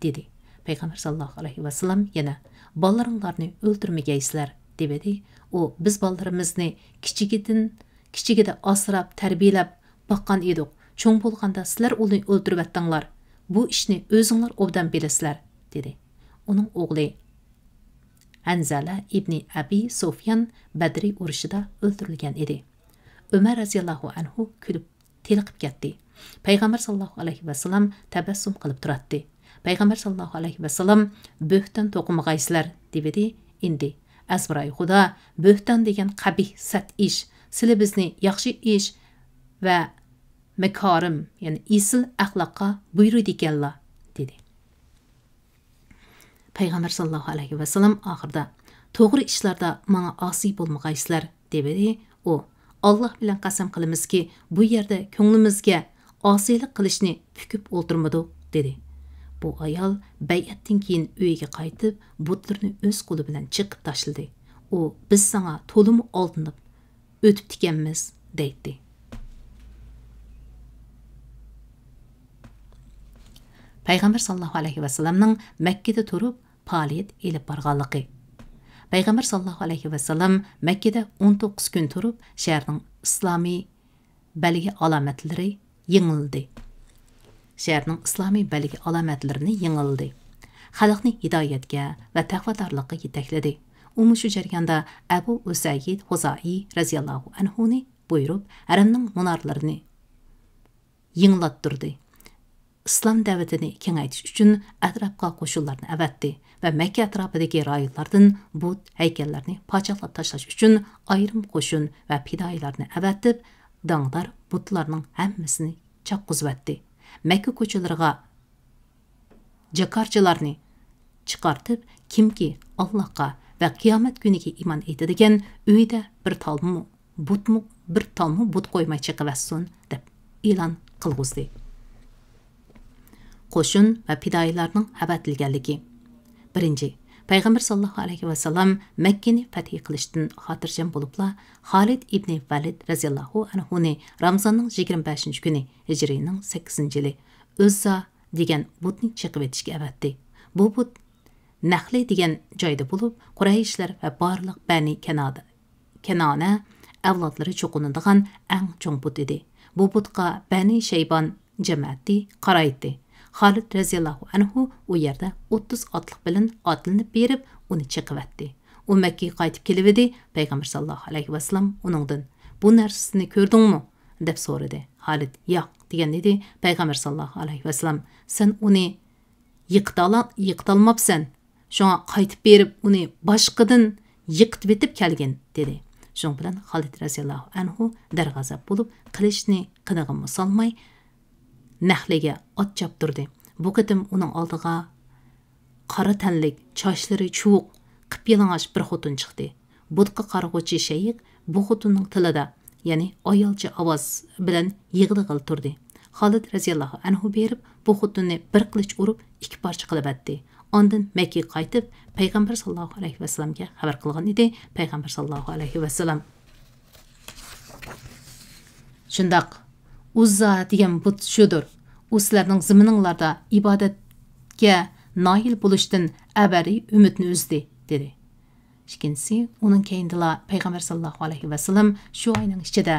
دېدى. پەيغەمبەر ساللاللاھۇ ئەلەيھى ۋەسەللەم يەنە، بالىلىرىڭلارنى ئۆلتۈرمىگەيسىلەر، دېۋىدى. ئۇ، بىز بالىلىرىمىزنى كىچىكىدىن، كىچىكىدە ئاسراپ، تەربىيەلەپ باققان ئىدۇق. چوڭ بولغاندا سىلەر ئۇنى ئۆلتۈرۈۋەتتىڭلار. بۇ ئىشنى ئۆزۈڭلار ئوبدان بىلىسىلەر، دېدى. ئۇنىڭ ئوغلى ھەنزەلە ئىبنى ئەبى سۇفيان بەدرى ئۇرۇشىدا ئۆلتۈرۈلگەن ئىدى. ئۆمەر رەزىياللاھۇ ئەنھۇ كۈلۈپ تېلىقىپ كەتتى. پەيغەمبەر ساللاللاھۇ ئەلەيھى ۋەسەللەم تەبەسسۇم قىلىپ تۇراتتى. پەيغەمبەر ساللاللاھۇ ئەلەيھى ۋەسەللەم، بۆھتان توقۇمىغايسىلەر، دېۋىدى. ئىندى، ئەزبىراي خۇدا، بۆھتان دېگەن قەبىھ، سەت ئىش. سىلى بىزنى ياخشى ئىش ۋە مەكارىم، يەنى ئېسىل ئەخلاققا بۇيرۇيدىكەنلا، دېدى. پەيغەمبەر ساللاللاھۇ ئەلەيھى ۋەسەللەم ئاخىرىدا، توغرا ئىشلاردا ماڭا ئاسىي بولمىغايسىلەر، دېۋىدى. ئۇ، ئاللا بىلەن قەسەم قىلىمىزكى، بۇ يەردە كۆڭلىمىزگە ئاسىيلىق قىلىشنى پۈكۈپ ئولتۇرمىدۇق، دېدى. بۇ ئايال بەيئەتتىن كېيىن ئۆيىگە قايتىپ، بۇتلىرىنى ئۆز قولى بىلەن چېقىپ تاشلىدى. ئۇ، بىز ساڭا تولىمۇ ئالدىنىپ ئۆتۈپتىكەنمىز، دەيتتى. پەيغەمبەر ساللاللاھۇ ئەلەيھى ۋەسەللەمنىڭ مەككىدە تۇرۇپ پائالىيەت ئېلىپ بارغانلىقى. پەيغەمبەر ساللاللاھۇ ئەلەيھى ۋەسەللەم مەككىدە ئون توققۇز كۈن تۇرۇپ، شەھەرنىڭ ئىسلامىي بەلگە ئالامەتلىرى يېڭىلدى. شەھەرنىڭ ئىسلامىي بەلگە ئالامەتلىرىنى يېڭىلدى. خەلقنى ھىدايەتكە ۋە تەقۋادارلىققا يېتەكلىدى. ئۇ مۇشۇ جەرياندا ئەبۇ ئۇسەيىد خۇزائىي رەزىياللاھۇ ئەنھۇنى بۇيرۇپ، ھەرەمنىڭ مۇنارلىرىنى يېڭىلاتتۇردى. ئىسلام دەۋىتىنى كېڭەيتىش ئۈچۈن ئەتراپقا قوشۇنلارنى ئەۋەتتى ۋە مەككە ئەتراپىدىكى رايونلاردىن بۇت ھەيكەللەرنى پاچاقلاپ تاشلاش ئۈچۈن ئايرىم قوشۇن ۋە پىدائىيلارنى ئەۋەتىپ، داڭدار بۇتلارنىڭ ھەممىسىنى چاققۇزۇۋەتتى. مەككە كوچىلىرىغا جاكارچىلارنى چىقارتىپ، كىمكى ئاللاھقا ۋە قىيامەت كۈنىگە ئىمان ئېيتىدىكەن، ئۆيىدە بىر تالمۇ بۇتمۇ، بىر تالمۇ بۇت قويماي چېقىۋەتسۇن، دەپ ئېلان قىلغۇزدى. قوشۇن ۋە پىدائىيلارنىڭ ئەۋەتىلگەنلىكى. بىرىنچى، پەيغەمبەر ساللاللاھۇ ئەلەيھى ۋەسەللەم مەككىنى پەتھى قىلىشتىن خاتىرجەم بولۇپلا، خالىد ئىبنى ۋەلىد رەزىياللاھۇ ئەنھۇنى رامىزاننىڭ يىگىرمە بەشىنچى كۈنى، ھىجرىينىڭ سەككىزىنچى يىلى، ئۆززا دېگەن بۇتنى چېقىۋېتىشكە ئەۋەتتى. بۇ بۇت نەخلى دېگەن جايدا بولۇپ، قۇرەيشلەر ۋە بارلىق بەنى كەنادە-، كەنانە ئەۋلادلىرى چوقۇنىدىغان ئەڭ چوڭ بۇت ئىدى. بۇ بۇتقا بەنى شەيبان جەمەتى قارايتتى. خالىد رەزىياللاھۇ ئەنھۇ ئۇ يەردە ئوتتۇز ئاتلىق بىلەن ئاتلىنىپ بېرىپ، ئۇنى چېقىۋەتتى. ئۇ مەككىگە قايتىپ كېلىۋىدى، پەيغەمبەر ساللاللاھۇ ئەلەيھى ۋەسەللەم ئۇنىڭدىن، بۇ نەرسىنى كۆردۈڭمۇ؟ دەپ سورىدى. خالىد، ياق، دېگەن ئىدى پەيغەمبەر ساللاللاھۇ ئەلەيھى ۋەسەللەم. سەن ئۇنى يىقىتالا-، يىقىتالماپسەن. شۇڭا قايتىپ بېرىپ ئۇنى باشقىدىن يىقىتىۋېتىپ كەلگىن، دېدى. شۇنىڭ بىلەن خالىد رەزىياللاھۇ ئەنھۇ دەرغەزەپ بولۇپ، قىلىچنى قىنىغىمۇ سالماي، نەخلىگە ئات چاپتۇردى. بۇ قېتىم ئۇنىڭ ئالدىغا قارا تەنلىك، چاچلىرى چۇۋۇق، قىپيالىڭاچ بىر خوتۇن چىقتى. بۇتقا قارىغۇچى شەيخ بۇ خوتۇننىڭ تىلىدا، يەنى ئايالچە ئاۋاز بىلەن يىغلىغىلى تۇردى. خالىد رەزىياللاھۇ ئەنھۇ بېرىپ، بۇ خوتۇننى بىر قىلىچ ئۇرۇپ، ئىككى پارچە قىلىۋەتتى. ئاندىن مەككىگە قايتىپ، پەيغەمبەر ساللاللاھۇ ئەلەيھى ۋەسەللەمگە خەۋەر قىلغان ئىدى. پەيغەمبەر ساللاللاھۇ ئەلەيھى ۋەسەللەم، شۇنداق، ئۇززا دېگەن بۇت شۇدۇر. ئۇ سىلەرنىڭ زېمىنىڭلاردا ئىبادەتكە نايىل بولۇشتىن ئەبەدىي ئۈمىدنى ئۈزدى، دېدى. ئىككىنچىسى، ئۇنىڭ كەينىدىلا پەيغەمبەر ساللاللاھۇ ئەلەيھى ۋەسەللەم شۇ ئاينىڭ ئىچىدە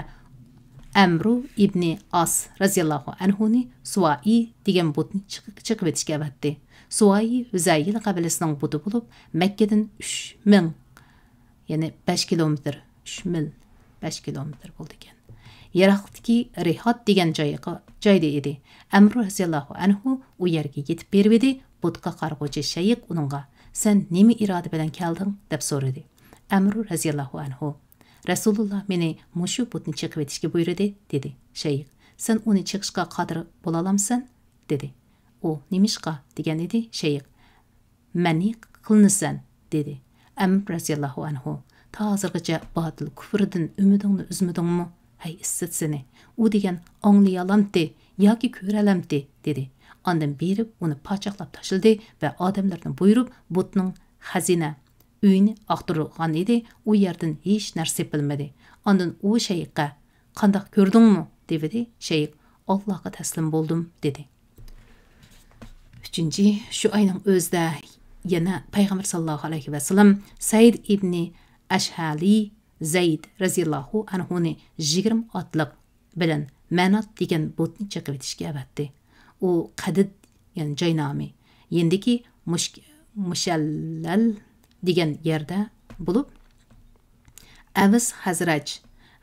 ئەمرۇ ئىبنى ئاس رەزىياللاھۇ ئەنھۇنى سۇۋائى دېگەن بۇتنى چىق-، چېقىۋېتىشكە ئەۋەتتى. سۇۋائى ھۈزەيىل قەبىلىسىنىڭ بۇتى بولۇپ، مەككىدىن ئۈچ مىڭ، يەنى بەش كىلومېتىر، ئۈچ مىل، بەش كىلومېتىر بولىدىكەن. يىراقلىقتىكى رىھات دېگەن جايغا، جايدا ئىدى. ئەمرۇ رەزىياللاھۇ ئەنھۇ ئۇ يەرگە يېتىپ بېرىۋىدى، بۇتقا قارىغۇچى شەيخ ئۇنىڭغا، سەن نېمە ئىرادە بىلەن كەلدىڭ؟ دەپ سورىدى. ئەمرۇ رەزىياللاھۇ ئەنھۇ، رەسۇلۇللا مېنى مۇشۇ بۇتنى چېقىۋېتىشكە بۇيرۇدى، دېدى. شەيخ، سەن ئۇنى چېقىشقا قادىر بولالامسەن؟ دېدى. ئۇ، نېمىشقا؟ دېگەن ئىدى. شەيخ، مەنئى قىلىنىسەن، دېدى. ئەمر رەزىياللاھۇ ئەنھۇ، تا ھازىرغىچە باتىل كۇفرىدىن ئۈمىدىڭنى ئۈزمىدىڭمۇ؟ ھەي ئىسسىت سېنى! ئۇ دېگەن ئاڭلىيالامتى ياكى كۆرەلەمتى؟ دېدى. ئاندىن بېرىپ ئۇنى پاچاقلاپ تاشلىدى ۋە ئادەملىرىنى بۇيرۇپ، بۇتنىڭ خەزىنە ئۆيىنى ئاختۇرغان ئىدى، ئۇ يەردىن ھېچ نەرسە تېپىلمىدى. ئاندىن ئۇ شەيخقە، قانداق كۆردۈڭمۇ؟ دېۋىدى. شەيخ، ئاللاغا تەسلىم بولدۇم، دېدى. ئۈچىنچى، شۇ ئاينىڭ ئۆزىدە يەنە پەيغەمبەر ساللاللاھۇ ئەلەيھى ۋەسەللەم سەئىد ئىبنى ئەشھەلى زەيد رەزىياللاھۇ ئەنھۇنى يىگىرمە ئاتلىق بىلەن مەنات دېگەن بۇتنى چېقىۋېتىشكە ئەۋەتتى. ئۇ قەدىد، يەنى جاي نامى، يېنىدىكى مۇش-، مۇشەللەل دېگەن يەردە بولۇپ، ئەۋس، خەزرەج،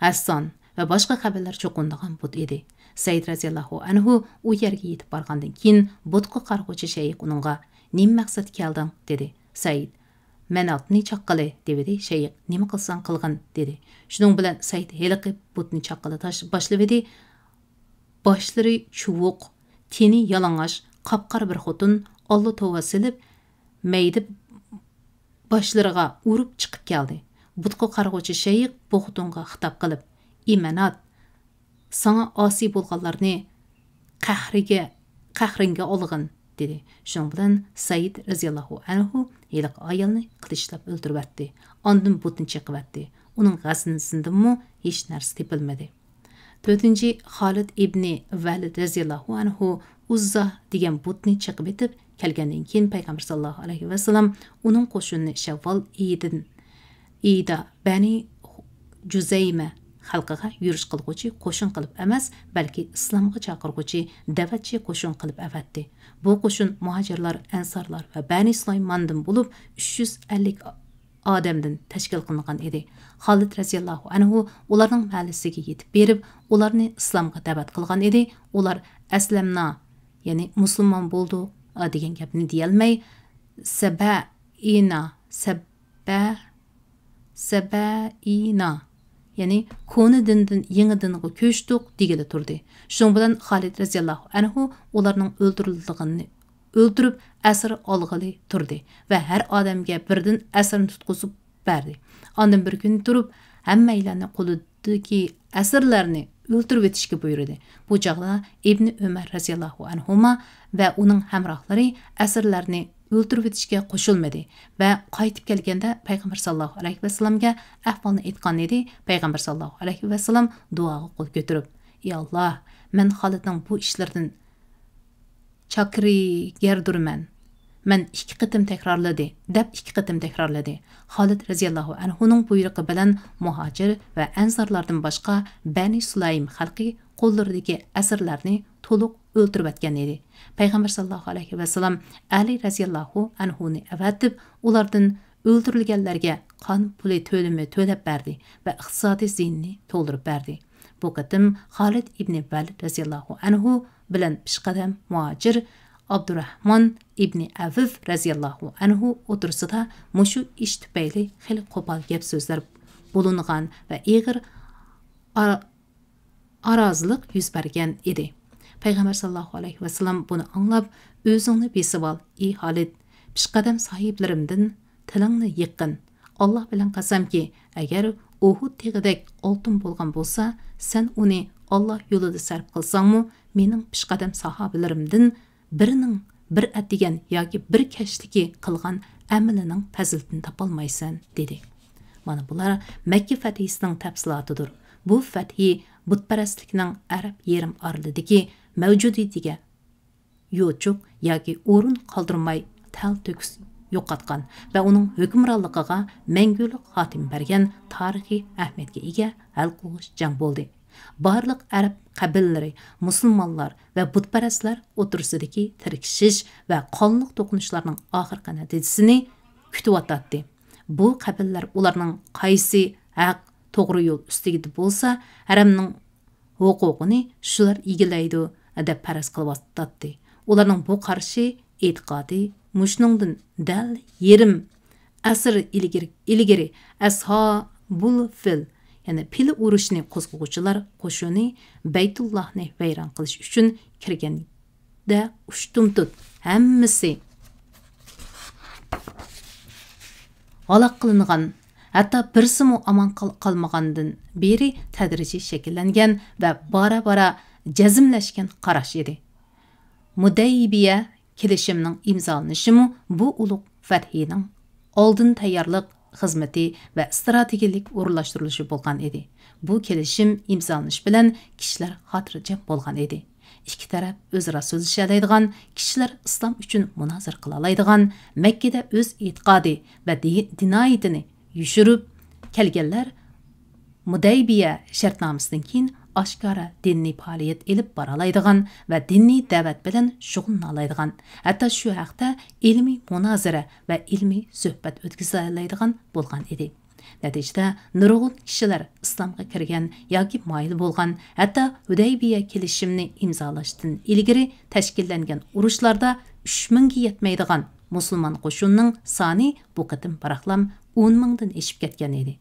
غەسسان ۋە باشقا قەبىلىلەر چوقۇنىدىغان بۇت ئىدى. سەئىد رەزىياللاھۇ ئەنھۇ ئۇ يەرگە يېتىپ بارغاندىن كېيىن، بۇتقا قارىغۇچى شەيخ ئۇنىڭغا، نېمە مەقسەتتە كەلدىڭ؟ دېدى. سەئىد، مەناتنى چاققىلى، دېۋىدى. شەيخ، نېمە قىلساڭ قىلغىن، دېدى. شۇنىڭ بىلەن سەئىد ھېلىقى بۇتنى چاققىلى تاش-، باشلىۋىدى. باشلىرى چۇۋۇق، تېنى يالىڭاچ، قاپقارا بىر خوتۇن ئاللا توۋا سېلىپ، مەيدە باشلىرىغا ئۇرۇپ چىقىپ كەلدى. بۇتقا قارىغۇچى شەيخ بۇ خوتۇنغا خىتاب قىلىپ، ئى مەنات، ساڭا ئاسىي بولغانلارنى قەھرىگە، قەھرىڭگە ئالغىن، دېدى. شۇنىڭ بىلەن سەئىد رەزىياللاھۇ ئەنھۇ ھېلىقى ئايالنى قىلىچلاپ ئۆلتۈرۈۋەتتى. ئاندىن بۇتنى چېقىۋەتتى. ئۇنىڭ خەزىنىسىدىنمۇ ھېچ نەرسە تېپىلمىدى. تۆتىنچى، خالىد ئىبنى ۋەلىد رەزىياللاھۇ ئەنھۇ ئۇززا دېگەن بۇتنى چېقىۋېتىپ كەلگەندىن كېيىن، پەيغەمبەر ساللاللاھۇ ئەلەيھى ۋەسەللەم ئۇنىڭ قوشۇنىنى شەۋۋال ئېيىدىن، ئېيىدا بەنى جۇزەيمە خەلقىگە يۈرۈش قىلغۇچى قوشۇن قىلىپ ئەمەس، بەلكى ئىسلامغا چاقىرغۇچى دەۋەتچى قوشۇن قىلىپ ئەۋەتتى. بۇ قوشۇن مۇھاجىرلار، ئەنسارلار ۋە بەنى سۇلايماندىن بولۇپ، ئۈچ يۈز ئەللىك ئادەمدىن تەشكىل قىلىنغان ئىدى. خالىد رەزىياللاھۇ ئەنھۇ ئۇلارنىڭ مەھەللىسىگە يېتىپ بېرىپ، ئۇلارنى ئىسلامغا دەۋەت قىلغان ئىدى. ئۇلار ئەسلەمنا، يەنى مۇسۇلمان بولدۇق، دېگەن گەپنى دېيەلمەي، سەبەئىنا، سەبە-، سەبەئىنا، يەنى كونا دىندىن يېڭى دىنغا كۆچتۇق، دېگىلى تۇردى. شۇنىڭ بىلەن خالىد رەزىياللاھۇ ئەنھۇ ئۇلارنىڭ ئۆلتۈرۈلىدىغىنىنى ئۆلتۈرۈپ، ئەسىر ئالغىلى تۇردى ۋە ھەر ئادەمگە بىردىن ئەسىرنى تۇتقۇزۇپ بەردى. ئاندىن بىر كۈنى تۇرۇپ، ھەممەيلەننى قولىدىكى ئەسىرلەرنى ئۆلتۈرۈۋېتىشكە بۇيرۇدى. بۇ چاغدا ئىبنى ئۆمەر رەزىياللاھۇ ئەنھۇما ۋە ئۇنىڭ ھەمراھلىرى ئەسىرلەرنى ئۆلتۈرۈۋېتىشكە قوشۇلمىدى ۋە قايتىپ كەلگەندە پەيغەمبەر ساللاللاھۇ ئەلەيھى ۋەسەللەمگە ئەھۋالنى ئېيتقان ئىدى. پەيغەمبەر ساللاللاھۇ ئەلەيھى ۋەسەللەم دۇئاغا قول كۆتۈرۈپ، ئى ئاللاھ، مەن خالىدنىڭ بۇ ئىشلىرىدىن چاكىرىگەردۇرمەن. مەن ئىككى قېتىم تەكرارلىدى، دەپ ئىككى قېتىم تەكرارلىدى. خالىد رەزىياللاھۇ ئەنھۇنىڭ بۇيرۇقى بىلەن مۇھاجىر ۋە ئەنسارلاردىن باشقا بەنى سۇلايىم خەلقى قوللىرىدىكى ئەسىرلەرنى تولۇق ئۆلتۈرۈۋەتكەن ئىدى. پەيغەمبەر ساللاللاھۇ ئەلەيھى ۋەسەللەم ئەلى رەزىياللاھۇ ئەنھۇنى ئەۋەتىپ، ئۇلاردىن ئۆلتۈرۈلگەنلەرگە قان پۇلى تۆلىمى تۆلەپ بەردى ۋە ئىقتىسادىي زىيىنىنى تولدۇرۇپ بەردى. بۇ قېتىم خالىد ئىبنى ۋەلىد رەزىياللاھۇ ئەنھۇ بىلەن پېشقەدەم مۇھاجىر ئابدۇراھمان ئىبنى ئەۋف رەزىياللاھۇ ئەنھۇ ئوتتۇرىسىدا مۇشۇ ئىش تۈپەيلى خېلى قوپال گەپ سۆزلەر بولۇنغان ۋە ئېغىر ئا-، ئارازىلىق يۈز بەرگەن ئىدى. پەيغەمبەر ساللاللاھۇ ئەلەيھى ۋەسەللەم بۇنى ئاڭلاپ، ئۆزۈڭنى بېسىۋال، ئى خالىد، پېشقەدەم ساھىبلىرىمدىن تىلىڭنى يىغقىن. ئاللا بىلەن قەسەمكى، ئەگەر ئۇھۇد تېغىدەك ئالتۇن بولغان بولسا، سەن ئۇنى ئاللا يولىدا سەرپ قىلساڭمۇ، مېنىڭ پېشقەدەم ساھابىلىرىمدىن بىرىنىڭ بىر ئەتىگەن ياكى بىر كەچلىكى قىلغان ئەمىلىنىڭ پەزىلىتىنى تاپالمايسەن، دېدى. مانا بۇلار مەككە فەتھىسىنىڭ تەپسىلاتىدۇر. بۇ فەتھى بۇتپەرەسلىكنىڭ ئەرەب يېرىم ئارىلىدىكى مەۋجۇدىيىتىگە يوچۇق ياكى ئورۇن قالدۇرماي تەلتۆكۈس يوقاتقان ۋە ئۇنىڭ ھۆكۈمرانلىقىغا مەڭگۈلۈك خاتىمە بەرگەن تارىخىي ئەھمىيەتكە ئىگە ھەل قىلغۇچ جەڭ بولدى. بارلىق ئەرەب قەبىلىلىرى، مۇسۇلمانلار ۋە بۇتپەرەسلەر ئوتتۇرىسىدىكى تىركىشىش ۋە قانلىق توقۇنۇشلارنىڭ ئاخىرقى نەتىجىسىنى كۈتۈۋاتاتتى. بۇ قەبىلىلەر ئۇلارنىڭ قايسى ھەق، توغرا يول ئۈستىدە بولسا، ھەرەمنىڭ ھوقۇقىنى شۇلار ئىگىلەيدۇ، دەپ پەرەز قىلىۋاتاتتى. ئۇلارنىڭ بۇ قارىشى، ئېتىقادى مۇشۇنىڭدىن دەل يېرىم ئەسىر ئىلگىرى، ئىلگىرى ئەسھابۇل فىل، يەنى پىل ئۇرۇشىنى قوزغىغۇچىلار قوشۇنى بەيتۇللاھنى ۋەيران قىلىش ئۈچۈن كىرگەندە ئۇشتۇمتۇت ھەممىسى ھالاك قىلىنغان، ھەتتا بىرسىمۇ ئامان قال-، قالمىغاندىن بېرى تەدرىجىي شەكىللەنگەن ۋە بارا-بارا جەزملەشكەن قاراش ئىدى. مۇدەيبىيە كېلىشىمنىڭ ئىمزالىنىشىمۇ بۇ ئۇلۇغ فەتھىنىڭ ئالدىن تەييارلىق خىزمىتى ۋە ئىستراتېگىيەلىك ئورۇنلاشتۇرۇلۇشى بولغان ئىدى. بۇ كېلىشىم ئىمزالىنىش بىلەن كىشىلەر خاتىرجەم بولغان ئىدى. ئىككى تەرەپ ئۆزئارا سۆزلىشەلەيدىغان، كىشىلەر ئىسلام ئۈچۈن مۇنازىرە قىلالايدىغان، مەككىدە ئۆز ئېتىقادى ۋە دى-، دىنايىتىنى يوشۇرۇپ كەلگەنلەر مۇدەيبىيە شەرتنامىسىدىن كېيىن ئاشكارا دىنىي پائالىيەت ئېلىپ بارالايدىغان ۋە دىنىي دەۋەت بىلەن شۇغۇللىنالايدىغان، ھەتتا شۇ ھەقتە ئىلمىي مۇنازىرە ۋە ئىلمىي سۆھبەت ئۆتكۈزەلەيدىغان بولغان ئىدى. نەتىجىدە، نۇرغۇن كىشىلەر ئىسلامغا كىرگەن ياكى مايىل بولغان، ھەتتا ھۇدەيبىيە كېلىشىمنى ئىمزالاشتىن ئىلگىرى تەشكىللەنگەن ئۇرۇشلاردا ئۈچ مىڭگە يەتمەيدىغان مۇسۇلمان قوشۇننىڭ سانى بۇ قېتىم بىراقلام ئون مىڭدىن ئېشىپ كەتكەن ئىدى.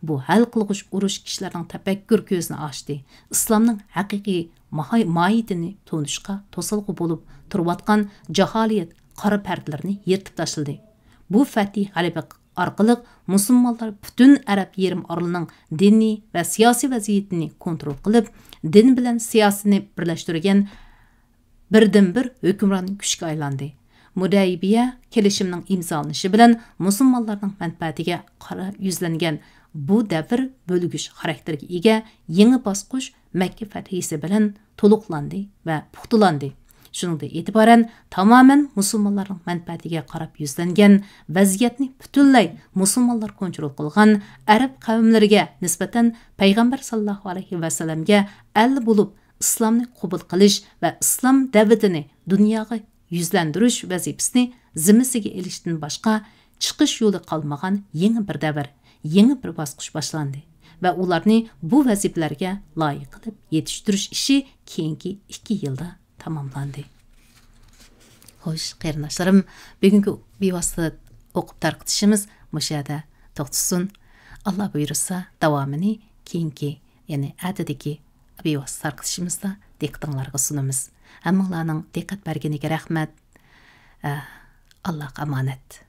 بۇ ھەل قىلغۇچ ئۇرۇش كىشىلەرنىڭ تەپەككۇر كۆزىنى ئاچتى، ئىسلامنىڭ ھەقىقىي ماھاي-، ماھىيىتىنى تونۇشقا توسالغۇ بولۇپ تۇرۇۋاتقان جاھالىيەت قارا پەردىلىرىنى يىرتىپ تاشلىدى. بۇ فەتھىي غەلىبە ئارقىلىق مۇسۇلمانلار پۈتۈن ئەرەب يېرىم ئارىلىنىڭ دىنىي ۋە سىياسىي ۋەزىيىتىنى كونترول قىلىپ، دىن بىلەن سىياسىينى بىرلەشتۈرگەن بىردىنبىر ھۆكۈمران كۈچكە ئايلاندى. مۇدەيبىيە كېلىشىمىنىڭ ئىمزالىنىشى بىلەن مۇسۇلمانلارنىڭ مەنپەئەتىگە قارا يۈزلەنگەن بۇ دەۋر بۆلگۈچ خاراكتېرگە ئىگە يېڭى باسقۇچ مەككە فەتھىسى بىلەن تولۇقلاندى ۋە پۇختىلاندى. شۇنىڭدىن ئېتىبارەن تامامەن مۇسۇلمانلارنىڭ مەنپەئەتىگە قاراپ يۈزلەنگەن، ۋەزىيەتنى پۈتۈنلەي مۇسۇلمانلار كونترول قىلغان ئەرەب قەۋملىرىگە نىسبەتەن پەيغەمبەر ساللاللاھۇ ئەلەيھى ۋەسەللەمگە ئەل بولۇپ ئىسلامنى قوبۇل قىلىش ۋە ئىسلام دەۋىتىنى دۇنياغا يۈزلەندۈرۈش ۋەزىپىسىنى زىممىسىگە ئېلىشتىن باشقا چىقىش يولى قالمىغان يېڭى بىر دەۋر، يېڭى بىر باسقۇچ باشلاندى ۋە ئۇلارنى بۇ ۋەزىپىلەرگە لايىق قىلىپ يېتىشتۈرۈش ئىشى كېيىنكى ئىككى يىلدا تاماملاندى. خوش، قېرىنداشلىرىم، بۈگۈنكى بىۋاسىتە ئوقۇپ تارقىتىشىمىز مۇشۇ يەردە توختىسۇن. ئاللا بۇيرۇسا، داۋامىنى كېيىنكى، يەنى ئەتىدىكى بىۋاسىتە تارقىتىشىمىزدا دىققىتىڭلارغا سۇنىمىز. ھەممىڭلارنىڭ دىققەت بەرگىنىگە رەھمەت. ئە، ئاللاغا ئامانەت.